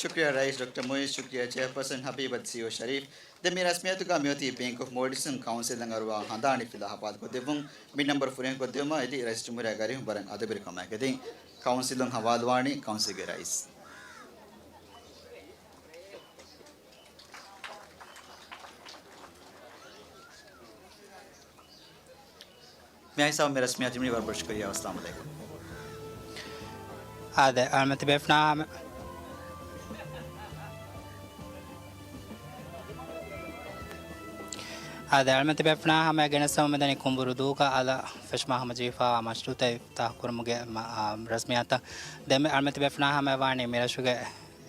ޝުކްރިޔާ ރައީސް ޑޮކްޓަރ މުޢިއްޒު، ޝުކްރިޔާ ޗެއާޕާސަން ހަބީބް އަދި ސީއީއޯ ޝަރީފް. ދެން މި ރަސްމިއްޔާތުގަ މިއޮތީ ބޭންކް އޮފް މޯލްޑިވްސް ކައުންސިލަށް އަރުވާ ހަނދާނީ ފިލާ ހަވާލުކޮށްދެއްވުން. މި ނަންބަރު ފުރިހަމަކޮށްދިއުމަށް އެދި ރައީސް ޖުމްހޫރިއްޔާގެ އަރިހުން ވަރަށް އަދަބުވެރިކަމާއެކު އެދި ކައުންސިލުން ހަވާލުވާނީ ކައުންސިލްގެ ރައީސް. މި ހިސާބުން މި ރަސްމިއްޔާތު ނިމުނީ. ވަރަށް ބޮޑަށް ޝުކުރިއްޔާ. އައްސަލާމު ޢަލައިކުމް. އާދެ، އަޅުމެން ތިބޭފުޅާ ހަމަ، އާދެ، އަޅުމެން ތިބޭފުޅާ ހަމަ ގެނެސްދެމުން މިދަނީ ކުނބުރުދޫގަ އަލަށް ފެށުމާ ހަމަޖެހިފައިވާ މަޝްރޫޢުތައް އިފްތިތާޙު ކުރުމުގެ މަ-، އާ، ރަސްމިއްޔާތަށް. ދެން އަޅުމެން ތިބޭފުޅާ ހަމަ ވާނީ މިރަށުގެ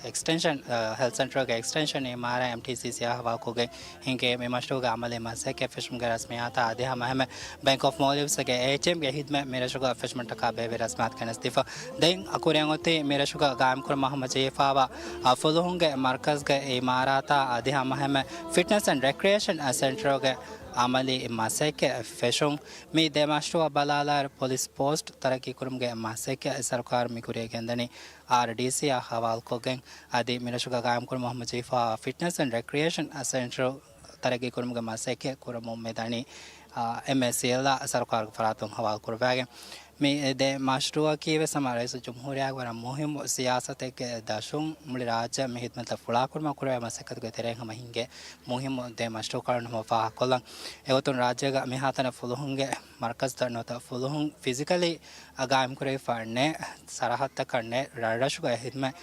އެކްސްޓެންޝަން، އަ، ހެލްތު ސެންޓަރުގެ އެކްސްޓެންޝަން އިމާރާތް އެމްޓީސީސީއާ ހަވާލުކޮށްގެން ހިންގޭ މި މަޝްރޫޢުގެ އަމަލީ މަސައްކަތް ފެށުމުގެ ރަސްމިއްޔާތާ އަދި ހަމަ އެހެންމެ ބޭންކް އޮފް މޯލްޑިވްސްގެ އޭޓީއެމްގެ ޚިދުމަތް މިރަށުގަ ފެށުމަށްޓަކާ ބޭއްވި ރަސްމިއްޔާތު ގެނެސްދީފަ. ދެން އަ، ކުރިއަށް އޮތީ މިރަށުގަ ގާއިމްކުރުމަށް ހަމަޖެހިފައިވާ، އަ، ފުލުހުންގެ މަރްކަޒްގެ އިމާރާތާ އަދި ހަމަ އެހެންމެ ފިޓްނަސް އެންޑް ރެކްރިއޭޝަން ސެންޓަރުގެ އަމަލީ މަސައްކަތް ފެށުން. މި ދެ މަޝްރޫޢަށް ބަލާލާއިރު ޕޮލިސް ޕޯސްޓް ތަރައްގީ ކުރުމުގެ މަސައްކަތް ސަރުކާރުން މި ކުރިއަށް ގެންދަނީ އާރްޑީސީއާ ހަވާލުކޮށްގެން. އަދި މިރަށުގަ ގާއިމްކުރުމަށް ހަމަޖެހިފައިވާ ފިޓްނަސް އެންޑް ރެކްރިއޭޝަން ސެންޓަރު ތަރައްގީ ކުރުމުގެ މަސައްކަތް ކުރަމުން މިދަނީ، އާ، އެމްއޭސީއެލްއާ ސަރުކާރުގެ ފަރާތުން ހަވާލު ކުރައްވާގެން. މި ދެ މަޝްރޫޢަކީ ވެސް ހަމަ ރައީސުލްޖުމްހޫރިއްޔާގެ ވަރަށް މުހިއްމު ސިޔާސަތެއްގެ ދަށުން މުޅި ރާއްޖެ މި ޚިދުމަތްތައް ފުޅާކުރުމަށް ކުރެވޭ މަސައްކަތުގެ ތެރެއިން ހަމަ ހިންގޭ މުހިއްމު ދެ މަޝްރޫޢު ކަނޑުން ހަމަ ފާހަގަކޮށްލަން. އެގޮތުން ރާއްޖޭގަ މިހާތަނަށް ފުލުހުންގެ މަރްކަޒްތައް ނުވަތަ ފުލުހުން ފިޒިކަލީ ގާއިމްކުރެވިފަ ނެތް ސަރަހައްދަކަށް ނެތް ރަށްރަށުގައި ޚިދުމަތް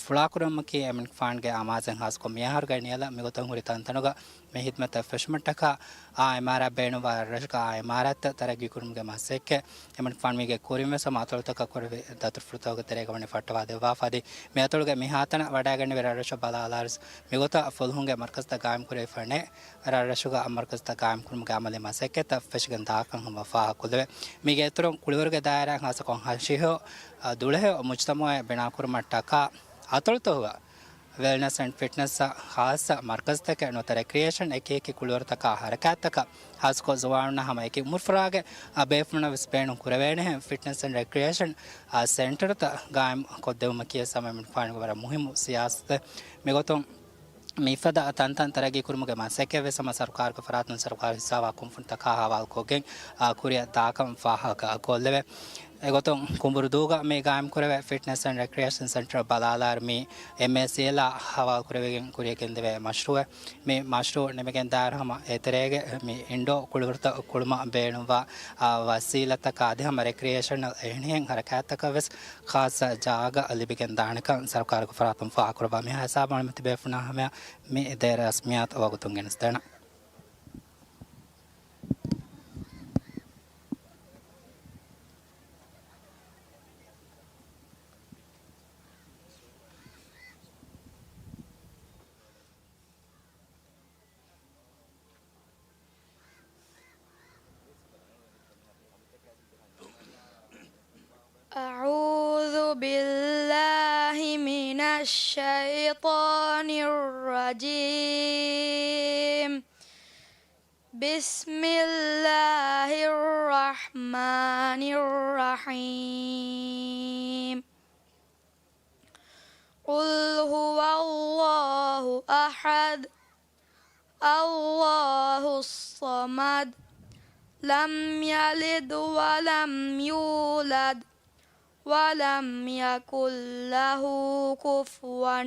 ފުޅާކުރުމަކީ އެމަނިކުފާނުގެ އަމާޒެއް. ހާއްސަކޮށް މިއަހަރުގައި ނިޔަލަށް މިގޮތަށް ހުރި ތަންތަނުގަ މި ޚިދުމަތްތައް ފެށުމަށްޓަކާ އާ އިމާރާތް ބޭނުންވާ ރަށްރަށުގެ އާ އިމާރާތްތައް ތަރައްގީކުރުމުގެ މަސައްކަތް އެމަނިކުފާނު މީގެ ކުރިންވެސް ހަމަ އަތޮޅުތަކަށް ކުރެވި ދަތުރުފުޅުތަކުގެ ތެރޭގަ ވަނީ ފައްޓަވާ ދެއްވާފަ އަދި މި އަތޮޅުގެ މިހާތަނަށް ވަޑައިގެންނެވި ރަށްރަށަށް ބަލާލާރިސް މިގޮތަށް ފުލުހުންގެ މަރްކަޒްތައް ގާއިމްކުރެވިފަ ނެތް ރަށްރަށުގަ މަރްކަޒްތައް ގާއިމްކުރުމުގެ އަމަލީ މަސައްކަތްތައް ފެށިގެން ދާކަން ހަމަ ފާހަގަކޮށްލެވޭ. މީގެ އިތުރުން ކުޅިވަރުގެ ދާއިރާއިން ހާއްސަކޮށް ހަށިހެޔޮ، އަ، ދުޅަހެޔޮ މުޖުތަމަޢެއް ބިނާކުރުމަށްޓަކާ އަތޮޅުތަކުގަ ވެލްނަސް އެންޑް ފިޓްނަސްއަށް ހާއްސަ މަރްކަޒްތަކެއް ނުވަތަ ރެކްރިއޭޝަން އެކި އެކި ކުޅިވަރުތަކާ ހަރަކާތްތަކަށް ހާއްސަކޮށް ޒުވާނުންނަށް ހަމަ އެކި އުމުރުފުރާގެ އަ، ބޭފުޅުންނަށް ވެސް ބޭނުން ކުރެވޭނެހެން ފިޓްނަސް އެންޑް ރެކްރިއޭޝަން، އަ، ސެންޓަރުތައް ގާއިމް ކޮށްދެވުމަކީ ވެސް ހަމަ އެމަނިކުފާނުގެ ވަރަށް މުހިއްމު ސިޔާސަތެއް. މިގޮތުން މިފަދަ ތަންތަން ތަރައްގީ ކުރުމުގެ މަސައްކަތް ވެސް ހަމަ ސަރުކާރުގެ ފަރާތުން ސަރުކާރު ހިއްސާވާ ކުންފުނިތަކާ ހަވާލުކޮށްގެން، އާ، ކުރިއަށް ދާކަން ފާހަގަ ކޮށްލެވޭ. އެގޮތުން ކުނބުރުދޫގަ މި ގާއިމްކުރެވޭ ފިޓްނެސް އެންޑް ރެކްރިއޭޝަން ސެންޓަރ ބަލާލާއިރު، މި އެމްއޭސީއެލްއާ ހަވާލުކުރެވިގެން ކުރިޔަށް ގެންދެވޭ މަޝްރޫއެއް. މި މަޝްރޫއު ނިމިގެން ދާއިރު ހަމަ އެތެރޭގެ މި އިންޑޯ ކުޅިވަރުތައް ކުޅުމަށް ބޭނުންވާ، އާ، ވަސީލަތަކާ އަދި ހަމަ ރެކްރިއޭޝަނަލް އެހެނިހެން ހަރަކާތްތަކަށް ވެސް ޚާއްޞަ ޖާގަ ލިބިގެން ދާނެކަން ސަރުކާރުގެ ފަރާތުން ފާހަގަކުރައްވާ. މިހާ ހިސާބުން ތިބޭފުޅުންނާ ހަމަޔަށް މި ދޭ ރަސްމިއްޔާތު ވަގުތުން ގެނެސްދޭނަން. أعوذ بالله من الشيطان الرجيم. بسم الله الرحمن الرحيم. قل هو الله أحد. الله الصمد. لم يلد ولم يولد. ولم يكن له كفوا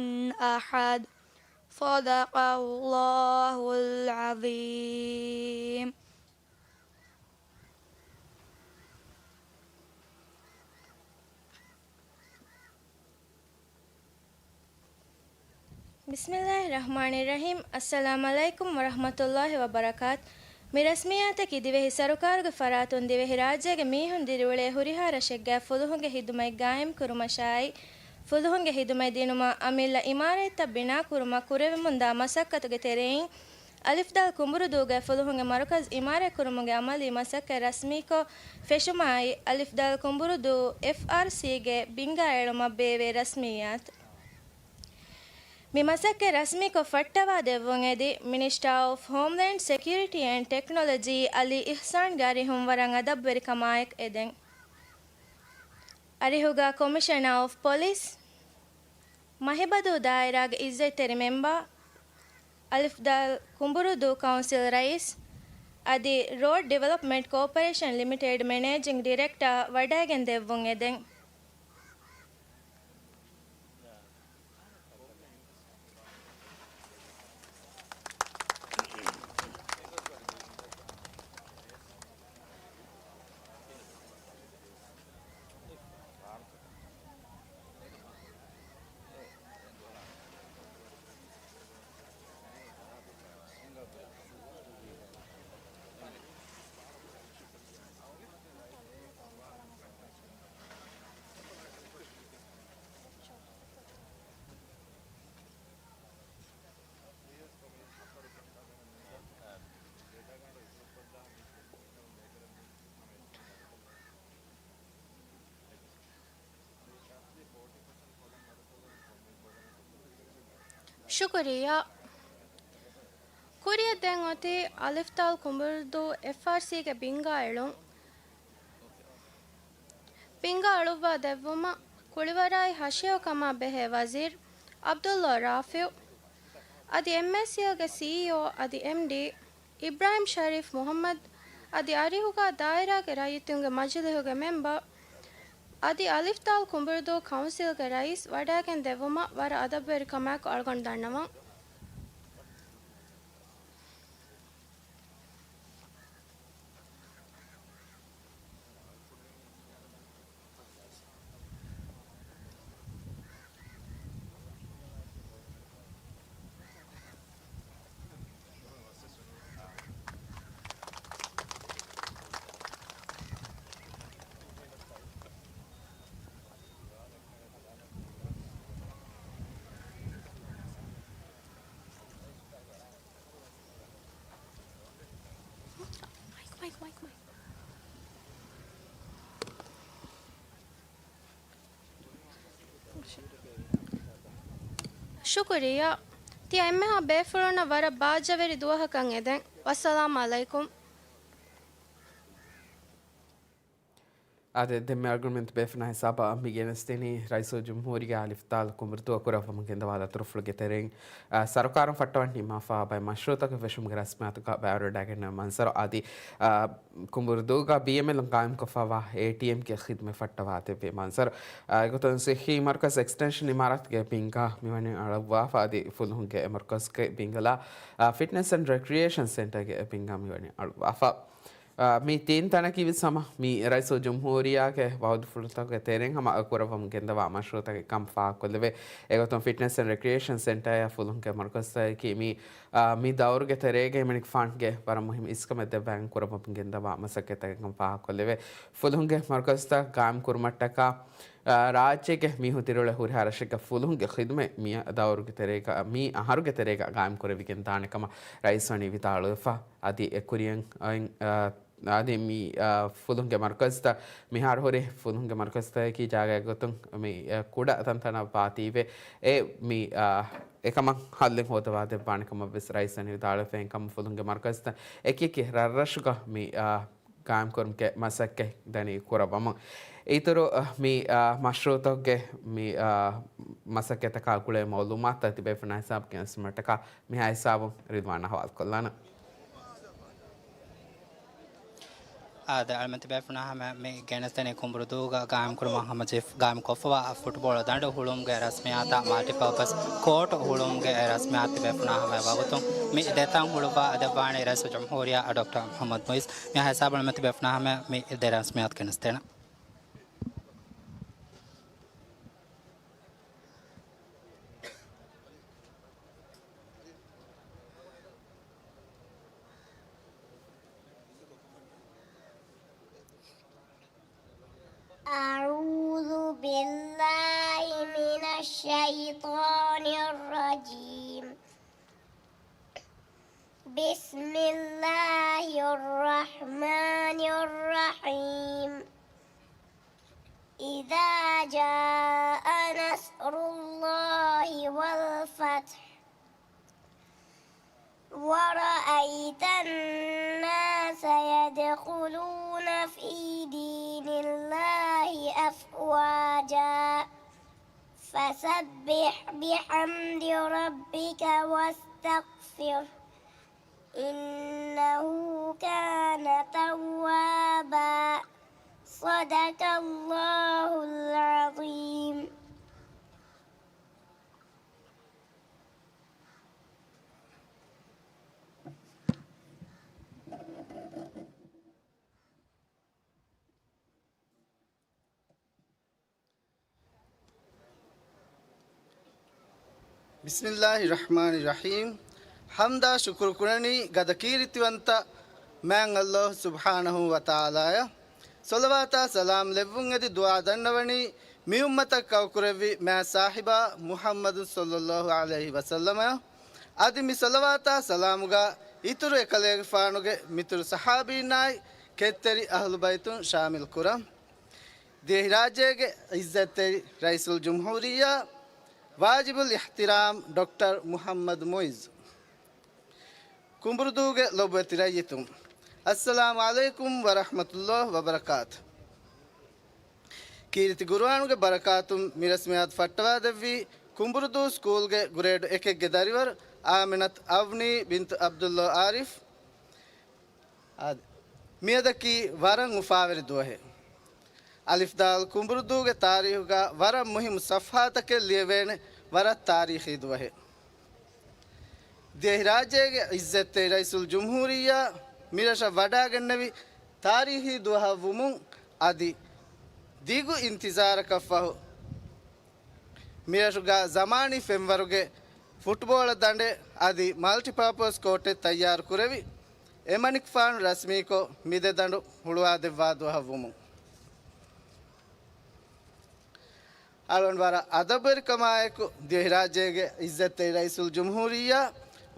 أحد. صدق الله العظيم. ބިސްމިއްލާހި ރަޙްމާނި ރަޙީމް. އައްސަލާމް ޢަލައިކުމް ވަރަޙްމަތުﷲި ވަބަރަކާތު. މި ރަސްމިއްޔާތަކީ ދިވެހި ސަރުކާރުގެ ފަރާތުން ދިވެހިރާއްޖޭގެ މީހުން ދިރިއުޅޭ ހުރިހާ ރަށެއްގައި ފުލުހުންގެ ހިދުމަތް ގާއިމް ކުރުމަށާއި، ފުލުހުންގެ ހިދުމަތް ދިނުމަށް އަމިއްލަ އިމާރާތްތައް ބިނާ ކުރުމަށް ކުރެވެމުންދާ މަސައްކަތުގެ ތެރެއިން، އަލިފްދާލް ކުނބުރުދޫގައި ފުލުހުންގެ މަރުކަޒް އިމާރާތްކުރުމުގެ އަމަލީ މަސައްކަތް ރަސްމީކޮށް ފެށުމާއި، އަލިފްދާލް ކުނބުރުދޫ އެފްއާރްސީގެ ބިންގާ އެޅުމަށް ބޭއްވޭ ރަސްމިއްޔާތު. މި މަސައްކަތް ރަސްމީކޮށް ފައްޓަވާ ދެއްވުން އެދި، މިނިސްޓާ އޮފް ހޯމްލޭންޑް ސެކިއުރިޓީ އެންޑް ޓެކްނޮލޮޖީ އަލީ އިޙްސާންގެ އަރިހުން ވަރަށް އަދަބުވެރިކަމާއެކު އެދެން. އަރިހުގަ ކޮމިޝަނަރ އޮފް ޕޮލިސް، މަހިބަދޫ ދާއިރާގެ އިއްޒަތްތެރި މެމްބަރ، އަލިފްދާލް ކުނބުރުދޫ ކައުންސިލް ރައީސް، އަދި ރޯޑް ޑިވެލޮޕްމަންޓް ކޯޕަރޭޝަން ލިމިޓެޑް މެނޭޖިން ޑިރެކްޓަރ ވަޑައިގެން ދެއްވުން އެދެން. ޝުކުރިއްޔާ. ކުރިއަށް ދެން އޮތީ އަލިފްދާލް ކުނބުރުދޫ އެފްއާރްސީގެ ބިންގާ އެޅުން. ބިންގާ އަޅުއްވާ ދެއްވުމަށް ކުޅިވަރާއި ހަށިޔަކަމާ ބެހޭ ވަޒީރު ޢަބްދުﷲ ރާފިޢު، އަދި އެމްއޭސީއެލްގެ ސީއީއޯ އަދި އެމްޑީ އިބްރާހިމް ޝަރީފް މުޙައްމަދު، އަދި އަރިހުގަ ދާއިރާގެ ރައްޔިތުންގެ މަޖިލިހުގެ މެމްބަރު، އަދި އަލިފްދާލް ކުނބުރުދޫ ކައުންސިލްގެ ރައީސް ވަޑައިގެން ދެއްވުމަށް ވަރަށް އަދަބުވެރިކަމާއެކު އަޅުގަނޑު ދަންނަވަން. ޝުކުރިއްޔާ. ތިޔަ އެންމެހާ ބޭފުޅުންނަށް ވަރަށް ބާއްޖަވެރި ދުވަހަކަށް އެދެން. ވައްސަލާމް ޢަލައިކުމް. އާދެ، ދެންމެ އަޅުގަނޑުމެން ތިބޭފުޅުންނާ ހިސާބަށް މި ގެނެސްދިނީ ރައީސުލްޖުމްހޫރިއްޔާ އަލިފްދާލް ކުނބުރުދޫއަށް ކުރައްވަމުން ގެންދަވާ ދަތުރުފުޅުގެ ތެރެއިން، އާ، ސަރުކާރުން ފައްޓަވަން ނިންމާފަވާ ބައެއް މަޝްރޫއުތަކެއް ފެށުމުގެ ރަސްމިއްޔާތުގަ ބައިވެރިވެވަޑައިގެންނެވި މަންޒަރު އަދި، އާ، ކުނބުރުދޫގަ ބީއެމްއެލް ގާއިމްކޮށްފައިވާ އޭޓީއެމްގެ ޚިދުމަތް ފައްޓަވާދެއްވި މަންޒަރު. އާ، އެގޮތުން ސިއްހީ މަރުކަޒް އެކްސްޓެންޝަން އިމާރާތުގެ ބިންގާ މިވަނީ އަޅުއްވާފަ އަދި ފުލުހުންގެ މަރުކަޒްގެ ބިންގަލާ، އާ، ފިޓްނެސް އެންޑް ރެކްރިއޭޝަން ސެންޓަރގެ ބިންގާ މިވަނީ އަޅުއްވާފަ. އާ، މި ތިން ތަނަކީ ވެސް ހަމަ މި ރައީސުލްޖުމްހޫރިއްޔާގެ ވައުދުފުޅުތަކުގެ ތެރެއިން ހަމަ ކުރައްވަމުން ގެންދަވާ މަޝްރޫއުތަކެއް ކަމަށް ފާހަގަކޮށްލެވޭ. އެގޮތުން ފިޓްނެސް އެންޑް ރެކްރިއޭޝަން ސެންޓަރއާ ފުލުހުންގެ މަރުކަޒަކީ މި، އާ، މި ދައުރުގެ ތެރޭގަ އެމަނިކުފާނުގެ ވަރަށް މުހިއްމު އިސްކަމެއް ދެއްވާގެން ކުރައްވަމުން ގެންދަވާ މަސައްކަތްތަކެއް ކަމަށް ފާހަގަކޮށްލެވޭ. ފުލުހުންގެ މަރުކަޒުތައް ގާއިމް ކުރުމަށްޓަކާ، އާ، ރާއްޖޭގެ މީހުން ދިރިއުޅޭ ހުރިހާ ރަށެއްގެ ފުލުހުންގެ ޚިދުމަތް މި ދައުރުގެ ތެރޭގަ، މި އަހަރުގެ ތެރޭގަ ގާއިމް ކުރެވިގެން ދާނެ ކަމަށް ރައީސް ވަނީ ވިދާޅުވެފަ. އަދި އެކުރިއަށް އައި-، އާ، އަދި މި، އާ، ފުލުހުންގެ މަރުކަޒުތައް މިހާރު ހުރި ފުލުހުންގެ މަރުކަޒުތަކަކީ ޖާގައެއް ގޮތުން މި، އާ، ކުޑަ ތަންތަނަށް ވާތީވެ، އެ މި، އާ، އެކަމަށް ހައްލެއް ހޯދަވާ ދެއްވާނެ ކަމަށް ވެސް ރައީސް ވަނީ ވިދާޅުވެފަ. އެހެންކަމުން ފުލުހުންގެ މަރުކަޒުތައް އެކިއެކި ރަށްރަށުގަ މި، އާ، ގާއިމްކުރުމުގެ މަސައްކަތް ދަނީ ކުރައްވަމުން. އިތުރު، އަ، މި، އަ، މަޝްރޫއުތަކުގެ މި، އަ، މަސައްކަތްތަކާ ގުޅޭ މައުލޫމާތުތައް ތިބޭފުޅުންނާ ހިސާބަށް ގެނެސްދިނުމަށްޓަކާ މިހާ ހިސާބުން ރިދުވާން އަހުވާލުކޮށްލާނަން. އާދެ، އަޅުމެން ތިބޭފުޅުންނާ ހަމަ މި ގެނެސްދެނީ ކުނބުރުދޫގަ ގާއިމްކުރުމަށް ހަމަޖެހިފަ-، ގާއިމްކޮށްފަވާ ފުޓްބޯޅަ ދަނޑު ހުޅުވުމުގެ ރަސްމިއްޔާތާ މަލްޓިޕާޕަސް ކޯޓު ހުޅުވުމުގެ ރަސްމިއްޔާތު ތިބޭފުޅުންނާ ހަމަ ވަގުތުން މި ދެތަން ހުޅުއްވާ ދެއްވާނީ ރައީސުލްޖުމްހޫރިއްޔާ ޑޮކްޓަރ މުޙައްމަދު މުޢިއްޒު. މިހާ ހިސާބުން އަޅުމެން ތިބޭފުޅުންނާ ހަމަ މި ދެ ރަސްމިއްޔާތު ގެނެސްދޭނަން. أعوذ بالله من الشيطان الرجيم. بسم الله الرحمن الرحيم. إذا جاء نصر الله والفتح ورأيت الناس يدخلون في دين الله أفواجا فسبح بحمد ربك واستغفره إنه كان توابا. صدق الله العظيم. ބިސްމިއްލާހި ރަޙްމާނި ރަޙީމް. ޙަމްދާ ޝުކުރު ކުރަނީ ގަދަ ކީރިތިވަންތަ މާތް ﷲ ސުބްޙާނަހޫ ވަތަޢާލާއަށް. ޞަލަވާތާ ސަލާމް ލެއްވުން އެދި ދުޢާ ދަންނަވަނީ މި އުއްމަތަށް ކައުކުރެއްވި މާތް ސާހިބާ މުޙައްމަދު ޞައްލައްލާހު ޢަލައިހި ވަސައްލަމަށް. އަދި މި ޞަލަވާތާ ސަލާމުގަ އިތުރު އެކަލޭގެފާނުގެ މިތުރު ޞަޙާބީންނާއި ކެތްތެރި އަހުލު ބައިތުން ޝާމިލް ކުރަން. ދިވެހިރާއްޖޭގެ ޢިއްޒަތްތެރި ރައީސުލްޖުމްހޫރިއްޔާ ވާޖިބުލް އިޙްތިރާމް ޑޮކްޓަރ މުޙައްމަދު މުޢިއްޒު. ކުނބުރުދޫގެ ލޮބުވެތި ރައްޔިތުން، އައްސަލާމު ޢަލައިކުމް ވަރަޙްމަތުﷲ ވަބަރަކާތު. ކީރިތި ޤުރުއާނުގެ ބަރަކާތުން މި ރަސްމިއްޔާތު ފައްޓަވާދެއްވީ ކުނބުރުދޫ ސްކޫލްގެ ގްރޭޑް އެކެއްގެ ދަރިވަރު އާމިނަތު އަވްނީ ބިންތު ޢަބްދުﷲ ޢާރިފް. އާދެ، މިއަދަކީ ވަރަށް އުފާވެރި ދުވަހެއް. އަލިފްދާލް ކުނބުރުދޫގެ ތާރީޚުގަ ވަރަށް މުހިއްމު ޞަފްޙާތަކެއް ލިޔެވޭނެ ވަރަށް ތާރީޚީ ދުވަހެއް. ދިވެހިރާއްޖޭގެ ޢިއްޒަތްތެރި ރައީސުލްޖުމްހޫރިއްޔާ މިރަށަށް ވަޑައިގެންނެވި ތާރީޚީ ދުވަހަށްވުމުން އަދި ދިގު އިންތިޒާރަކަށްފަހު، މިރަށުގަ ޒަމާނީ ފެންވަރުގެ ފުޓްބޯޅަ ދަނޑެއް އަދި މަލްޓިޕާޕަސް ކޯޓެއް ތައްޔާރު ކުރެވި، އެމަނިކުފާނު ރަސްމީކޮށް މި ދެ ދަނޑު ހުޅުވާދެއްވާ ދުވަހަށްވުމުން، އަޅުގަނޑު ވަރަށް އަދަބުވެރިކަމާއެކު، ދިވެހިރާއްޖޭގެ ޢިއްޒަތްތެރި ރައީސުލްޖުމްހޫރިއްޔާ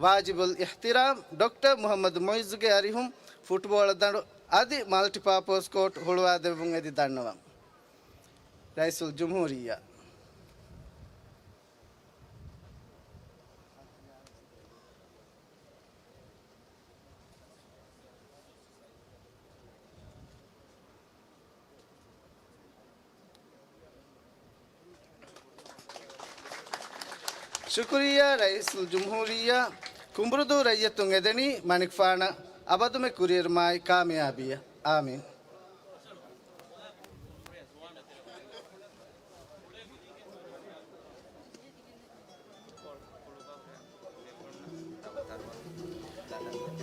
ވާޖިބުލް އިޙްތިރާމް ޑޮކްޓަރ މުޙައްމަދު މުޢިއްޒުގެ އަރިހުން ފުޓްބޯޅަ ދަނޑު އަދި މަލްޓިޕާޕަސް ކޯޓް ހުޅުވާދެއްވުން އެދި ދަންނަވަން. ރައީސުލްޖުމްހޫރިއްޔާ. ޝުކުރިއްޔާ ރައީސުލްޖުމްހޫރިއްޔާ. ކުނބުރުދޫ ރައްޔިތުން އެދެނީ މަނިކުފާނަށް އަބަދުމެ ކުރިއެރުމާއި ކާމިޔާބީއަށް. އާމީން.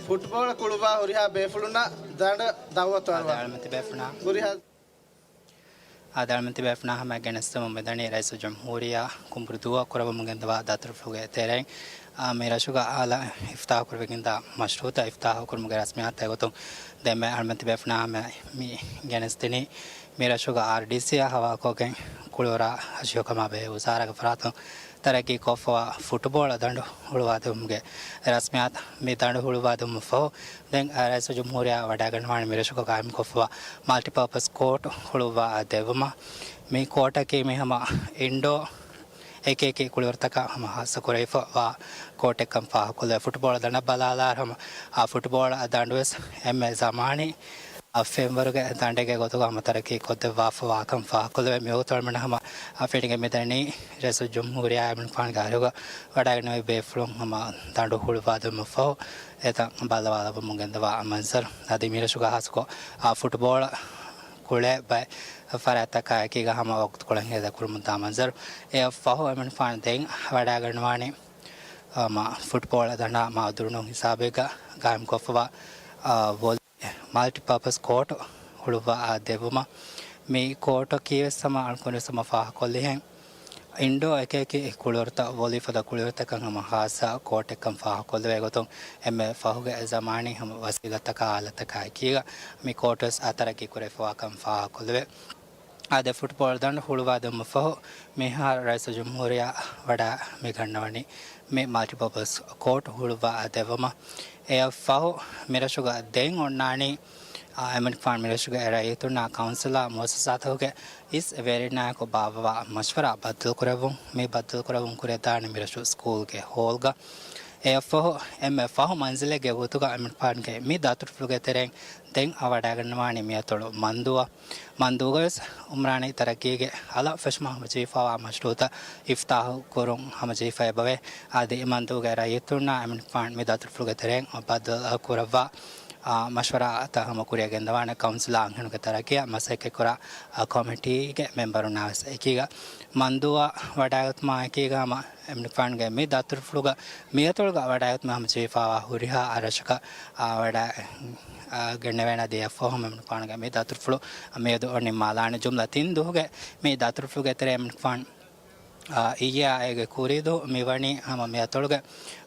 ފުޓްބޯޅަ ކުޅުއްވާ ހުރިހާ ބޭފުޅުންނަށް ދަނޑަށް ދައުވަތު އަރުވާ. އާދެ، އަޅުމެން ތިބޭފުޅުންނާ. ހުރިހާ އާދެ، އަޅުމެން ތިބޭފުޅުންނާ ހަމަ ގެނެސްދެމުން މިދަނީ ރައީސުލްޖުމްހޫރިއްޔާ ކުނބުރުދޫއަށް ކުރައްވަމުން ގެންދަވާ ދަތުރުފުޅުގެ ތެރެއިން، އާ، މި ރަށުގަ އަލަށް އިފްތާހު ކުރެވިގެންދާ މަޝްރޫޢުތައް އިފްތާހު ކުރުމުގެ ރަސްމިއްޔާތު އެގޮތުން ދެންމެ އަޅުމެން ތިބޭފުޅުންނާ ހަމަ މި ގެނެސްދިނީ މި ރަށުގަ އާރްޑީސީއާ ހަވާލުކޮށްގެން ކުޅިވަރާ ހަށިހަކަމާ ބެހޭ ވުޒާރާގެ ފަރާތުން ތަރައްގީ ކޮށްފަވާ ފުޓުބޯޅަ ދަނޑު ހުޅުވާދެވުމުގެ ރަސްމިއްޔާތު. މި ދަނޑު ހުޅުވާދެވުމަށް ފަހު، ދެން ރައީސުލްޖުމްހޫރިއްޔާ ވަޑައިގަންނަވާނެ މި ރަށުގަ ގާއިމްކޮށްފަވާ މަލްޓިޕާޕަސް ކޯޓް ހުޅުވާ ދެއްވުމަށް. މި ކޯޓަކީ މި ހަމަ އިންޑޯ އެކި އެކި ކުޅިވަރުތަކަށް ހަމަ ހާއްސަ ކުރެވިފަވާ ކޯޓެއްކަން ފާހަގަކޮށްލެވޭ. ފުޓުބޯޅަ ދަނޑަށް ބަލާލާއިރު ހަމަ އާ ފުޓުބޯޅަ ދަނޑުވެސް އެންމެ ޒަމާނީ އާ ފެންވަރުގެ ދަނޑެއްގެ ގޮތުގަ ހަމަ ތަރައްގީ ކޮށްދެއްވާފަވާކަން ފާހަގަކޮށްލެވޭ. މިވަގުތު އަޅުމެންނަށް ހަމަ އަ، ފެނިގެން މިދަނީ ރައީސުލްޖުމްހޫރިއްޔާ އިމްރާން ޚާންގެ އަރިހުގަ ވަޑައިގެންނެވި ބޭފުޅުން ހަމަ ދަނޑު ހުޅުވާދެއްވުމަށްފަހު، އެތަން ބައްލަވާލައްވަމުން ގެންދަވާ މަންޒަރު. އަދި މިރަށުގަ ހާއްސަކޮށް، އާ، ފުޓްބޯޅަ ކުޅޭ ބައެއް ފަރާތްތަކާ އެކީގަ ހަމަ ވަގުތުކޮޅެއް ހޭދަކުރަމުންދާ މަންޒަރު. އެއަށްފަހު އެމިންފާން ދެން ވަޑައިގަންނަވާނީ، އާ، މާ ފުޓްބޯޅަ ދަނޑާ މާ ދުރުނު ހިސާބެއްގަ ގާއިމްކޮށްފަވާ، އާ، ވޮލީ މަލްޓިޕާޕަސް ކޯޓު ހުޅުވާ ދެއްވުމަށް. މި ކޯޓަކީވެސް ހަމަ އަޅުގަނޑުވެސް ހަމަ ފާހަގަކޮށްލިހެން، އިންޑޯ އެކި އެކި ކުޅިވަރުތައް ވޮލީ ފަދަ ކުޅިވަރުތަކަށް ހަމަ ހާއްސަ ކޯޓެއްކަން ފާހަގަކޮށްލެވޭ ގޮތުން، އެންމެ ފަހުގެ ޒަމާނީ ހަމަ ވަސީލަތްތަކާ އާލަތްތަކާ އެކީގަ މި ކޯޓުވެސް އަ، ތަރައްގީ ކުރެވިފަވާކަން ފާހަގަކޮށްލެވޭ. އާދެ، ފުޓްބޯޅަ ދަނޑު ހުޅުވާދެއްވުމަށްފަހު، މިހާރު ރައީސުލްޖުމްހޫރިއްޔާ ވަޑައި މި ގަންނަވަނީ މި މަލްޓިޕާޕަސް ކޯޓް ހުޅުވާ ދެއްވުމަށް. އެއަށްފަހު، މިރަށުގަ ދެން އޮންނާނީ، އާ، އެމިންފާން މިރަށުގެ ރައްޔިތުންނާ ކައުންސިލާ މުއައްސަސާތަކުގެ އިސް ވެރިންނާއެކު ބާއްވަވާ މަޝްވަރާ ބައްދަލުކުރެއްވުން. މި ބައްދަލުކުރެއްވުން ކުރެވިދާނެ މިރަށު ސްކޫލްގެ ހޯލްގަ. އެއަށްފަހު، އެންމެ ފަހު މަންޒިލެއްގެ ގޮތުގަ އެމިންފާންގެ މި ދަތުރުފުޅުގެ ތެރެއިން ދެން އަ، ވަޑައިގަންނަވާނީ މިއަތޮޅު މަންދޫއަށް. މަންދޫގަވެސް އުމްރާނީ ތަރައްގީގެ އަލަށް ފެށުމަށް ހަމަޖެހިފައިވާ މަޝްރޫއުތައް އިފްތާހު ކުރުން ހަމަޖެހިފައި އެބަވޭ. އަދި މަންދޫގެ ރައްޔިތުންނާ އެމިންފާން މި ދަތުރުފުޅުގެ ތެރެއިން ބައްދަލު ކުރައްވާ، އާ، މަޝްވަރާތައް ހަމަ ކުރިއަށް ގެންދަވާނެ. ކައުންސިލާ އަންހެނުންގެ ތަރައްގީއަށް މަސައްކަތްކުރާ، އާ، ކޮމިޓީގެ މެމްބަރުންނާވެސް އެކީގަ މަންދޫއަށް ވަޑައިގަތުމާ އެކީގަ ހަމަ އެމިންފާންގެ މި ދަތުރުފުޅުގަ މިއަތޮޅުގަ ވަޑައިގަތުމަށް ހަމަޖެހިފައިވާ ހުރިހާ ރަށަކަށް، އާ، ވަޑައި، އާ، ގެންނެވޭނެ. އަދި އެއަށްފަހު އެމިންފާންގެ މި ދަތުރުފުޅު މިއަދު ނިންމާލާނެ. ޖުމްލަ ތިން ދުވަހުގެ މި ދަތުރުފުޅުގެ ތެރޭ އެމިންފާން، އާ، އިއްޔެއާ އޭގެ ކުރީ ދުވަހު މިވަނީ ހަމަ މިއަތޮޅުގެ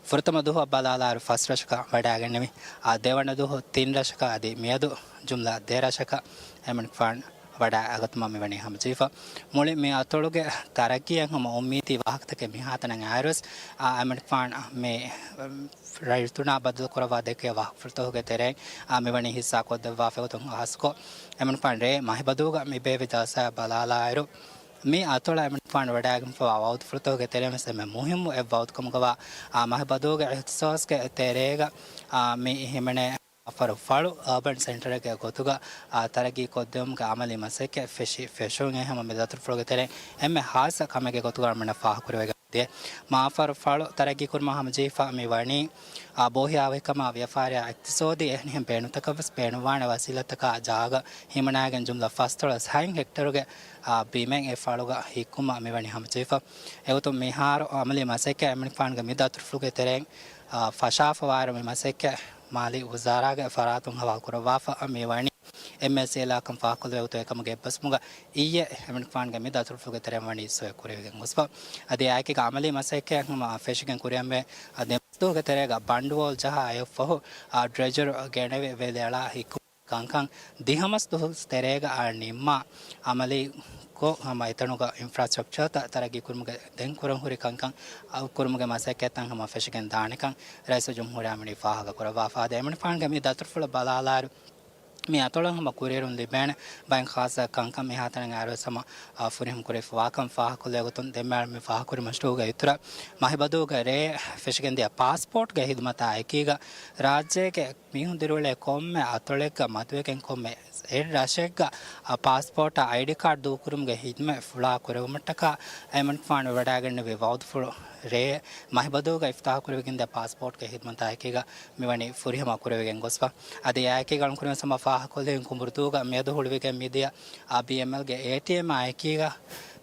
ފުރަތަމަ ދުވަހަށް ބަލާލާއިރު ފަސް ރަށަކަށް ވަޑައިގެންނެވި. އާ، ދެވަނަ ދުވަހު ތިން ރަށަކަށް އަދި މިއަދު ޖުމްލަ ދެ ރަށަކަށް އެމިންފާން ވަޑައިގަތުމަށް މިވަނީ ހަމަޖެހިފަ. މުޅި މި އަތޮޅުގެ ތަރައްގީއަށް ހަމަ އުއްމީދީ ވާހަކަތަކެއް މިހާތަނަށް އައިރުވެސް، އާ، އެމިންފާން މި ރައްޔިތުންނާ ބައްދަލުކުރައްވާ ދެއްކޭ ވާހަކަފުޅުތަކުގެ ތެރެއިން، އާ، މިވަނީ ހިއްސާކޮށްދެއްވާފައި ގޮތުން ހާއްސަކޮށް، އެމިންފާން ރޭ މަހިބަދޫގަ މި ބޭއްވި ޖަލްސާއަށް ބަލާލާއިރު، މި އަތޮޅަށް އެމިންފާން ވަޑައިގެންފަވާ ވައުދުފުޅުތަކުގެ ތެރެއިން ވެސް އެންމެ މުހިއްމު އެއް ވައުދު ކަމުގަވާ، އާ، މަހިބަދޫގެ އިހްތިސޯސްގެ ތެރޭގަ، އާ، މި ހިމެނޭ އަފަރު ފަޅު އާބަން ސެންޓަރެއްގެ ގޮތުގަ، އާ، ތަރައްގީ ކޮށްދެވުމުގެ އަމަލީ މަސައްކަތް ފެށި ފެށުން އެ ހަމަ މި ދަތުރުފުޅުގެ ތެރެއިން އެންމެ ހާއްސަ ކަމެއްގެ ގޮތުގަ އަޅުމެންނަށް ފާހަގަކުރެވިގެން ދިޔަ. މާފަރު ފަޅު ތަރައްގީ ކުރުމަށް ހަމަޖެހިފަ މި ވަނީ، އާ، ބޯހިޔާވަހިކަމާ ވިޔަފާރިއާ އިޤްތިޞާދީ އެހެނިހެން ބޭނުންތަކަށް ވެސް ބޭނުންވާނެ ވަސީލަތްތަކާ ޖާގަ ހިމަނާގެން ޖުމްލަ ފަސްދޮޅަސް ހަތް ހެކްޓަރުގެ، އާ، ބިމެއް އެ ފަޅުގަ ހިއްކުމަށް މި ވަނީ ހަމަޖެހިފަ. އެގޮތުން މިހާރު އަމަލީ މަސައްކަތް އެމިންފާންގެ މި ދަތުރުފުޅުގެ ތެރެއިން، އާ، ފަށާފަވާއިރު މި މަސައްކަތް މާލީ ވުޒާރާގެ ފަރާތުން ހަވާލުކުރައްވާފަ މި ވަނީ. އެމްއެސްއޭލާކަން ފާހަގަކޮށްލެވޭ ގޮތުން އެކަމުގެ އެއްބަސްވުމުގަ އިއްޔެ އެމިންފާންގެ މި ދަތުރުފުޅުގެ ތެރެއިން ވަނީ ސޮއެ ކުރެވިގެން ގޮސްފަ. އަދި އާއެކީގަ އަމަލީ މަސައްކަތް ހަމަ ފެށިގެން ކުރިއަށް މި ދެމަސްދުވަހުގެ ތެރޭގަ ބަނޑުވޯލް ޖަހާ އެއަށްފަހު، އާ، ޑްރެޖަރު ގެނެވި ވެލިއަޅާ ހިއްކު ކަންކަން ދިހަމަސް ދުވަހު ތެރޭގަ އާ ނިންމާ އަމަލީ ކޮށް، ހަމަ އެތަނުގަ އިންފްރާސްޓްރަކްޗާތައް ތަރައްގީ ކުރުމުގެ ދެން ކުރަން ހުރި ކަންކަން އައު ކުރުމުގެ މަސައްކަތްތައް ހަމަ ފެށިގެން ދާނެކަން ރައީސުލްޖުމްހޫރިއްޔާ މިވަނީ ފާހަގަ ކުރައްވާފަ. އަދި އެމިންފާންގެ މި ދަތުރުފުޅަށް ބަލާލާއިރު، މި އަތޮޅަށް ހަމަ ކުރިއެރުން ލިބޭނެ ބައެއް ޚާއްސަ ކަންކަން މިހާތަނަށް އައިރުވެސް ހަމަ، އާ، ފުރިހަމަ ކުރެވިފަވާކަން ފާހަގަކޮށްލެވޭ ގޮތުން ދެންމެ މި ފާހަގަކުރި މަޝްރޫޢުގެ އިތުރަށް މަހިބަދޫގެ ރޭ ފެށިގެންދިޔަ ޕާސްޕޯޓްގެ ހިދުމަތާ އެކީގަ ރާއްޖޭގެ މީހުން ދިރިއުޅޭ ކޮންމެ އަތޮޅެއްގަ މަދުވެގެން ކޮންމެ އެއް ރަށެއްގަ ޕާސްޕޯޓާ އައިޑީ ކާޑް ދޫކުރުމުގެ ހިދްމަތް ފުޅާ ކުރެވުމަށްޓަކާ އެމަނިކުފާނު ވަޑައިގެންނެވި ވައުދުފުޅު ރޭ މަހިބަދޫގަ އިފްތާހުކުރެވިގެންދިޔަ ޕާސްޕޯޓްގެ ހިދްމަތާއެކީގަ މިވަނީ ފުރިހަމަ ކުރެވިގެން ގޮސްފަ. އަދި އެއާއެކީގަ އަޅުންކުރެވެން ހަމަ ފާހަގަކޮށްލިހެން ކުނބުރުދޫގަ މިއަދު ހުޅުވިގެން މިދިޔަ ބީއެމްއެލްގެ އޭޓީއެމް އާއެކީގަ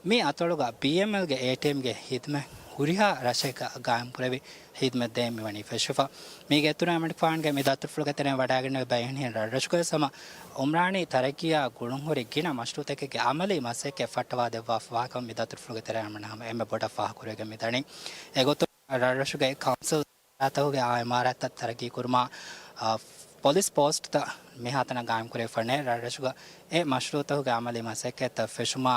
މި އަތޮޅުގަ ބީއެމްއެލްގެ އޭޓީއެމްގެ ހިދްމަތް ހުރިހާ ރަށެއްގަ ގާއިމްކުރެވި ހިދްމަތް ދޭން މިވަނީ ފެށިފަ. މީގެ އިތުރަށް އެމަނިކުފާނުގެ މި ދަތުރުފުޅުގެ ތެރެއިން ވަޑައިގެންނެވި ބައެއް އެހެނިހެން ރަށްރަށުގައި ހަމަ އުމްރާނީ ތަރައްގީއާ ގުޅުންހުރި ގިނަ މަޝްރޫޢުތަކެއްގެ ޢަމަލީ މަސައްކަތް ފައްޓަވާދެއްވާފަ ވާކަމަށް މި ދަތުރުފުޅުގެ ތެރެއިން ހަމަ އެންމެ ބޮޑަށް ފާހަގަކުރެވިގެން މިދަނީ. އެގޮތުން ރަށްރަށުގެ ކައުންސިލް ތަކުގެ އާ އިމާރާތްތައް ތަރައްގީކުރުމާ، އާ، ޕޮލިސް ޕޯސްޓްތައް މިހާތަނަށް ގާއިމްކުރެވިފަ ނެތް ރަށްރަށުގަ އެ މަޝްރޫޢުތަކުގެ ޢަމަލީ މަސައްކަތްތައް ފެށުމާ،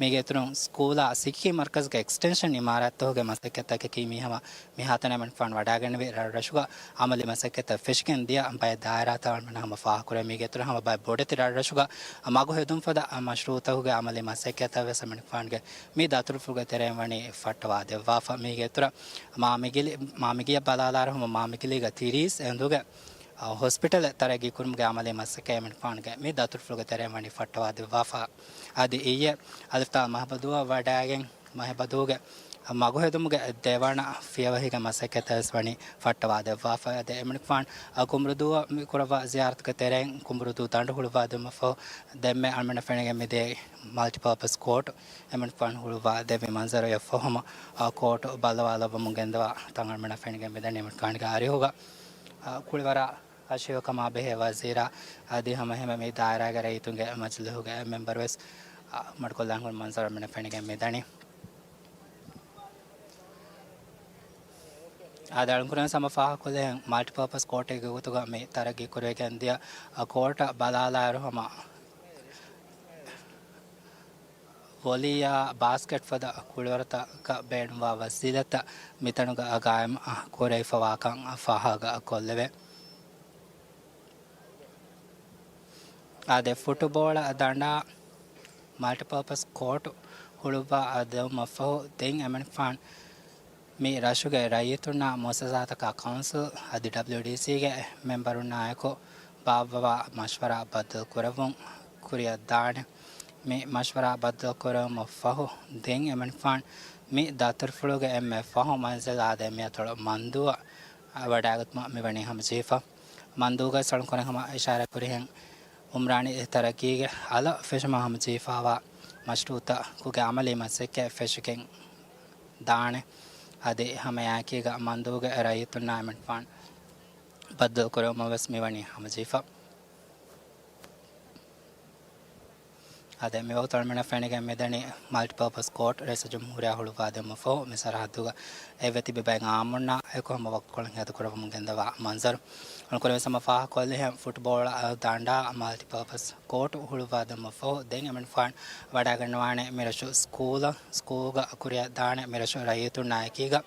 މީގެ އިތުރުން ސްކޫލާ ސިއްހީ މަރްކަޒުގެ އެކްސްޓެންޝަން އިމާރާތްތަކުގެ މަސައްކަތްތަކަކީ މީ ހަމަ މިހާތަނަށް އެމަނިކުފާނު ވަޑައިގެންނެވި ރަށްރަށުގަ ޢަމަލީ މަސައްކަތްތައް ފެށިގެން ދިޔަ ބައެއް ދާއިރާތައް އަޅުގަނޑު ހަމަ ފާހަގަކުރޭ. މީގެ އިތުރުން ހަމަ ބައެއް ބޮޑެތި ރަށްރަށުގަ މަގު ހެދުން ފަދަ މަޝްރޫޢުތަކުގެ ޢަމަލީ މަސައްކަތްތައް ވެސް އެމަނިކުފާނުގެ މި ދަތުރުފުޅުގެ ތެރެއިން ވަނީ ފައްޓަވާ ދެއްވާފަ. މީގެ އިތުރަށް މާމިގިލި، މާމިގިޔަށް ބަލާލާއިރު ހަމަ މާމިގިލީގަ ތިރީސް އެނދުގެ، އަ، ހޮސްޕިޓަލެއް ތަރައްގީކުރުމުގެ ޢަމަލީ މަސައްކަތް އެމަނިކުފާނުގެ މި ދަތުރުފުޅުގެ ތެރެއިން ވަނީ ފައްޓަވާ ދެއްވާފަ. އަދި އިއްޔެ އަލިފްތާ މަހިބަދޫއަށް ވަޑައިގެން މަހިބަދޫގެ މަގު ހެދުމުގެ ދެވަނަ ފިޔަވަހިގެ މަސައްކަތްތައް ވެސް ވަނީ ފައްޓަވާ ދެއްވާފަ. އަދި އެމަނިކުފާނު އަ، ކުނބުރުދޫއަށް މި ކުރައްވާ ޒިޔާރަތުގެ ތެރެއިން ކުނބުރުދޫ ދަނޑު ހުޅުވާ ދެއްވުމަށްފަހު ދެންމެ އަޅުމެންނަށް ފެނިގެން މިދިޔައީ މަލްޓިޕާޕަސް ކޯޓު އެމަނިކުފާނު ހުޅުވާ ދެއްވި މަންޒަރު އެއަށްފަހު ހަމަ އަ، ކޯޓު ބައްލަވާލައްވަމުން ގެންދަވާ ތަން އަޅުމެންނަށް ފެނިގެން މިދަނީ އެމަނިކުފާނުގެ އަރިހުގަ، އަ، ކުޅިވަރާ އަށިވެ ކަމާ ބެހޭ ވަޒީރާ އަދި ހަމަ އެހެންމެ މި ދާއިރާގެ ރައްޔިތުންގެ މަޖިލީހުގެ މެމްބަރު ވެސް، އަ، މަޑުކޮށްލާން ހުރި މަންޒަރު އަޅުމެންނަށް ފެނިގެން މިދަނީ. އާދެ، އަޅުންކުރެން ހަމަ ފާހަގަކޮށްލިހެން މަލްޓިޕާޕަސް ކޯޓެއްގެ ގޮތުގަ މި ތަރައްގީ ކުރެވިގެން ދިޔަ ކޯޓަށް ބަލާލާއިރު ހަމަ ވޮލީއާ ބާސްކެޓް ފަދަ ކުޅިވަރުތަކަށް ބޭނުންވާ ވަސީލަތްތައް މިތަނުގަ ގާއިމް ކުރެވިފަވާކަން ފާހަގަކޮށްލެވޭ. އާދެ، ފުޓުބޯޅަ ދަނޑާ މަލްޓިޕާޕަސް ކޯޓު ހުޅުއްވާ ދެއްވުމަށްފަހު ދެން އެމަނިކުފާނު މި ރަށުގެ ރައްޔިތުންނާ މުއައްސަސާތަކާ ކައުންސިލް އަދި ޑަބްލިއުޑީސީގެ މެމްބަރުންނާއެކު ބާއްވަވާ މަޝްވަރާ ބައްދަލުކުރެއްވުން ކުރިއަށްދާނެ. މި މަޝްވަރާ ބައްދަލުކުރެއްވުމަށްފަހު ދެން އެމަނިކުފާނު މި ދަތުރުފުޅުގެ އެންމެ ފަހު މަންޒިލް އާދެ މިއަތޮޅު މަންދޫއަށް ވަޑައިގަތުމަށް މިވަނީ ހަމަޖެހިފަ. މަންދޫގައި ސަޅުންކުރެން ހަމަ އިޝާރާތްކުރިހެން އުމްރާނީ ތަރައްގީގެ އަލަށް ފެށުމާ ހަމަޖެހިފައިވާ މަޝްރޫޢުތަކުގެ ޢަމަލީ މަސައްކަތް ފެށިގެން ދާނެ. އަދި ހަމައެއާއެކީގަ މަންދޫގެ ރައްޔިތުންނާ އެމަނިކުފާނު ބައްދަލުކުރެއްވުމަށް ވެސް މިވަނީ ހަމަޖެހިފަ. އާދެ، މިވަގުތު އަޅުމެންނަށް ފެނިގެން މިދަނީ މަލްޓިޕާޕަސް ކޯޓް ރައީސުލްޖުމްހޫރިއްޔާ ހުޅުވާދެއްވުމަށްފަހު މި ސަރަހައްދުގަ އެއްވެ ތިބި ބައެއް އާއްމުންނާ އެކު ހަމަ ވަގުތުކޮޅުން ހޭދަކުރައްވަމުން ގެންދަވާ މަންޒަރު. އަޅުންކުރެވެސް ހަމަ ފާހަގަކޮށްލިހެން ފުޓްބޯޅަ ދަނޑާ މަލްޓިޕާޕަސް ކޯޓު ހުޅުވާދެއްވުމަށްފަހު ދެން އެމަނިކުފާނު ވަޑައިގަންނަވާނެ މިރަށު ސްކޫލަށް، ސްކޫލްގަ ކުރިއަށްދާނެ މިރަށު ރައްޔިތުންނާ އެކީގަ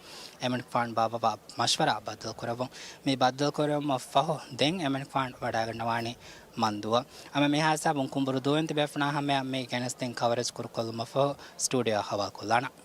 އެމަނިކުފާނު ބާއްވަވާ މަޝްވަރާ ބައްދަލުކުރެއްވުން. މި ބައްދަލުކުރެއްވުމަށްފަހު ދެން އެމަނިކުފާނު ވަޑައިގަންނަވާނީ މަންދޫއަށް. އަމަ މިހާ ހިސާބުން ކުނބުރުދޫއިން ތިބޭފުޅުންނާ ހަމަޔަށް މި ގެނެސްދިން ކަވަރޭޖް ކުރުކޮށްލުމަށްފަހު ސްޓޫޑިއޯއަށް ހަވާލުކޮށްލާނަން.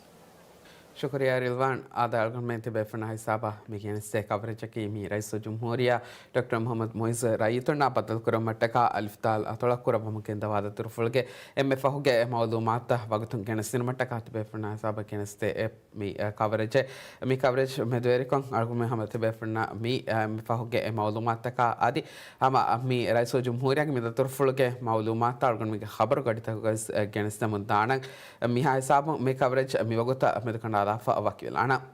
ޝުކުރިއްޔާ ރިލްވާން. އާދެ، އަޅުގަނޑުމެން ތިބޭފުޅުންނާ ހިސާބަށް މި ގެނެސްދޭ ކަވަރޭޖަކީ މި ރައީސުލްޖުމްހޫރިއްޔާ ޑޮކްޓަރ މުޙައްމަދު މުޢިއްޒު ރައްޔިތުންނާ ބައްދަލުކުރުމަށްޓަކާ އަލިފް ދާލް އަތޮޅަށް ކުރައްވަމުން ގެންދަވާ ދަތުރުފުޅުގެ އެންމެ ފަހުގެ މަޢުލޫމާތުތައް ވަގުތުން ގެނެސްދިނުމަށްޓަކާ ތިބޭފުޅުންނާ ހިސާބަށް ގެނެސްދޭ އެ މި، އަ، ކަވަރޭޖެއް. މި ކަވަރޭޖް މެދުވެރިކޮށް އަޅުގަނޑުމެން ހަމަ ތިބޭފުޅުންނަށް މި، އަ، މި ފަހުގެ އެ މަޢުލޫމާތުތަކާ އަދި ހަމަ މި ރައީސުލްޖުމްހޫރިއްޔާގެ މި ދަތުރުފުޅުގެ މަޢުލޫމާތުތައް އަޅުގަނޑުމެންގެ ޚަބަރު ގަޑިތަކުގައި ވެސް، އަ، ގެނެސްދެމުން ދާނަން. މިހާ ހިސާބުން މި ކަވަރޭޖް މިވަގުތަށް މެދުކަނޑާލާފަ ވަކިވެލާނަން.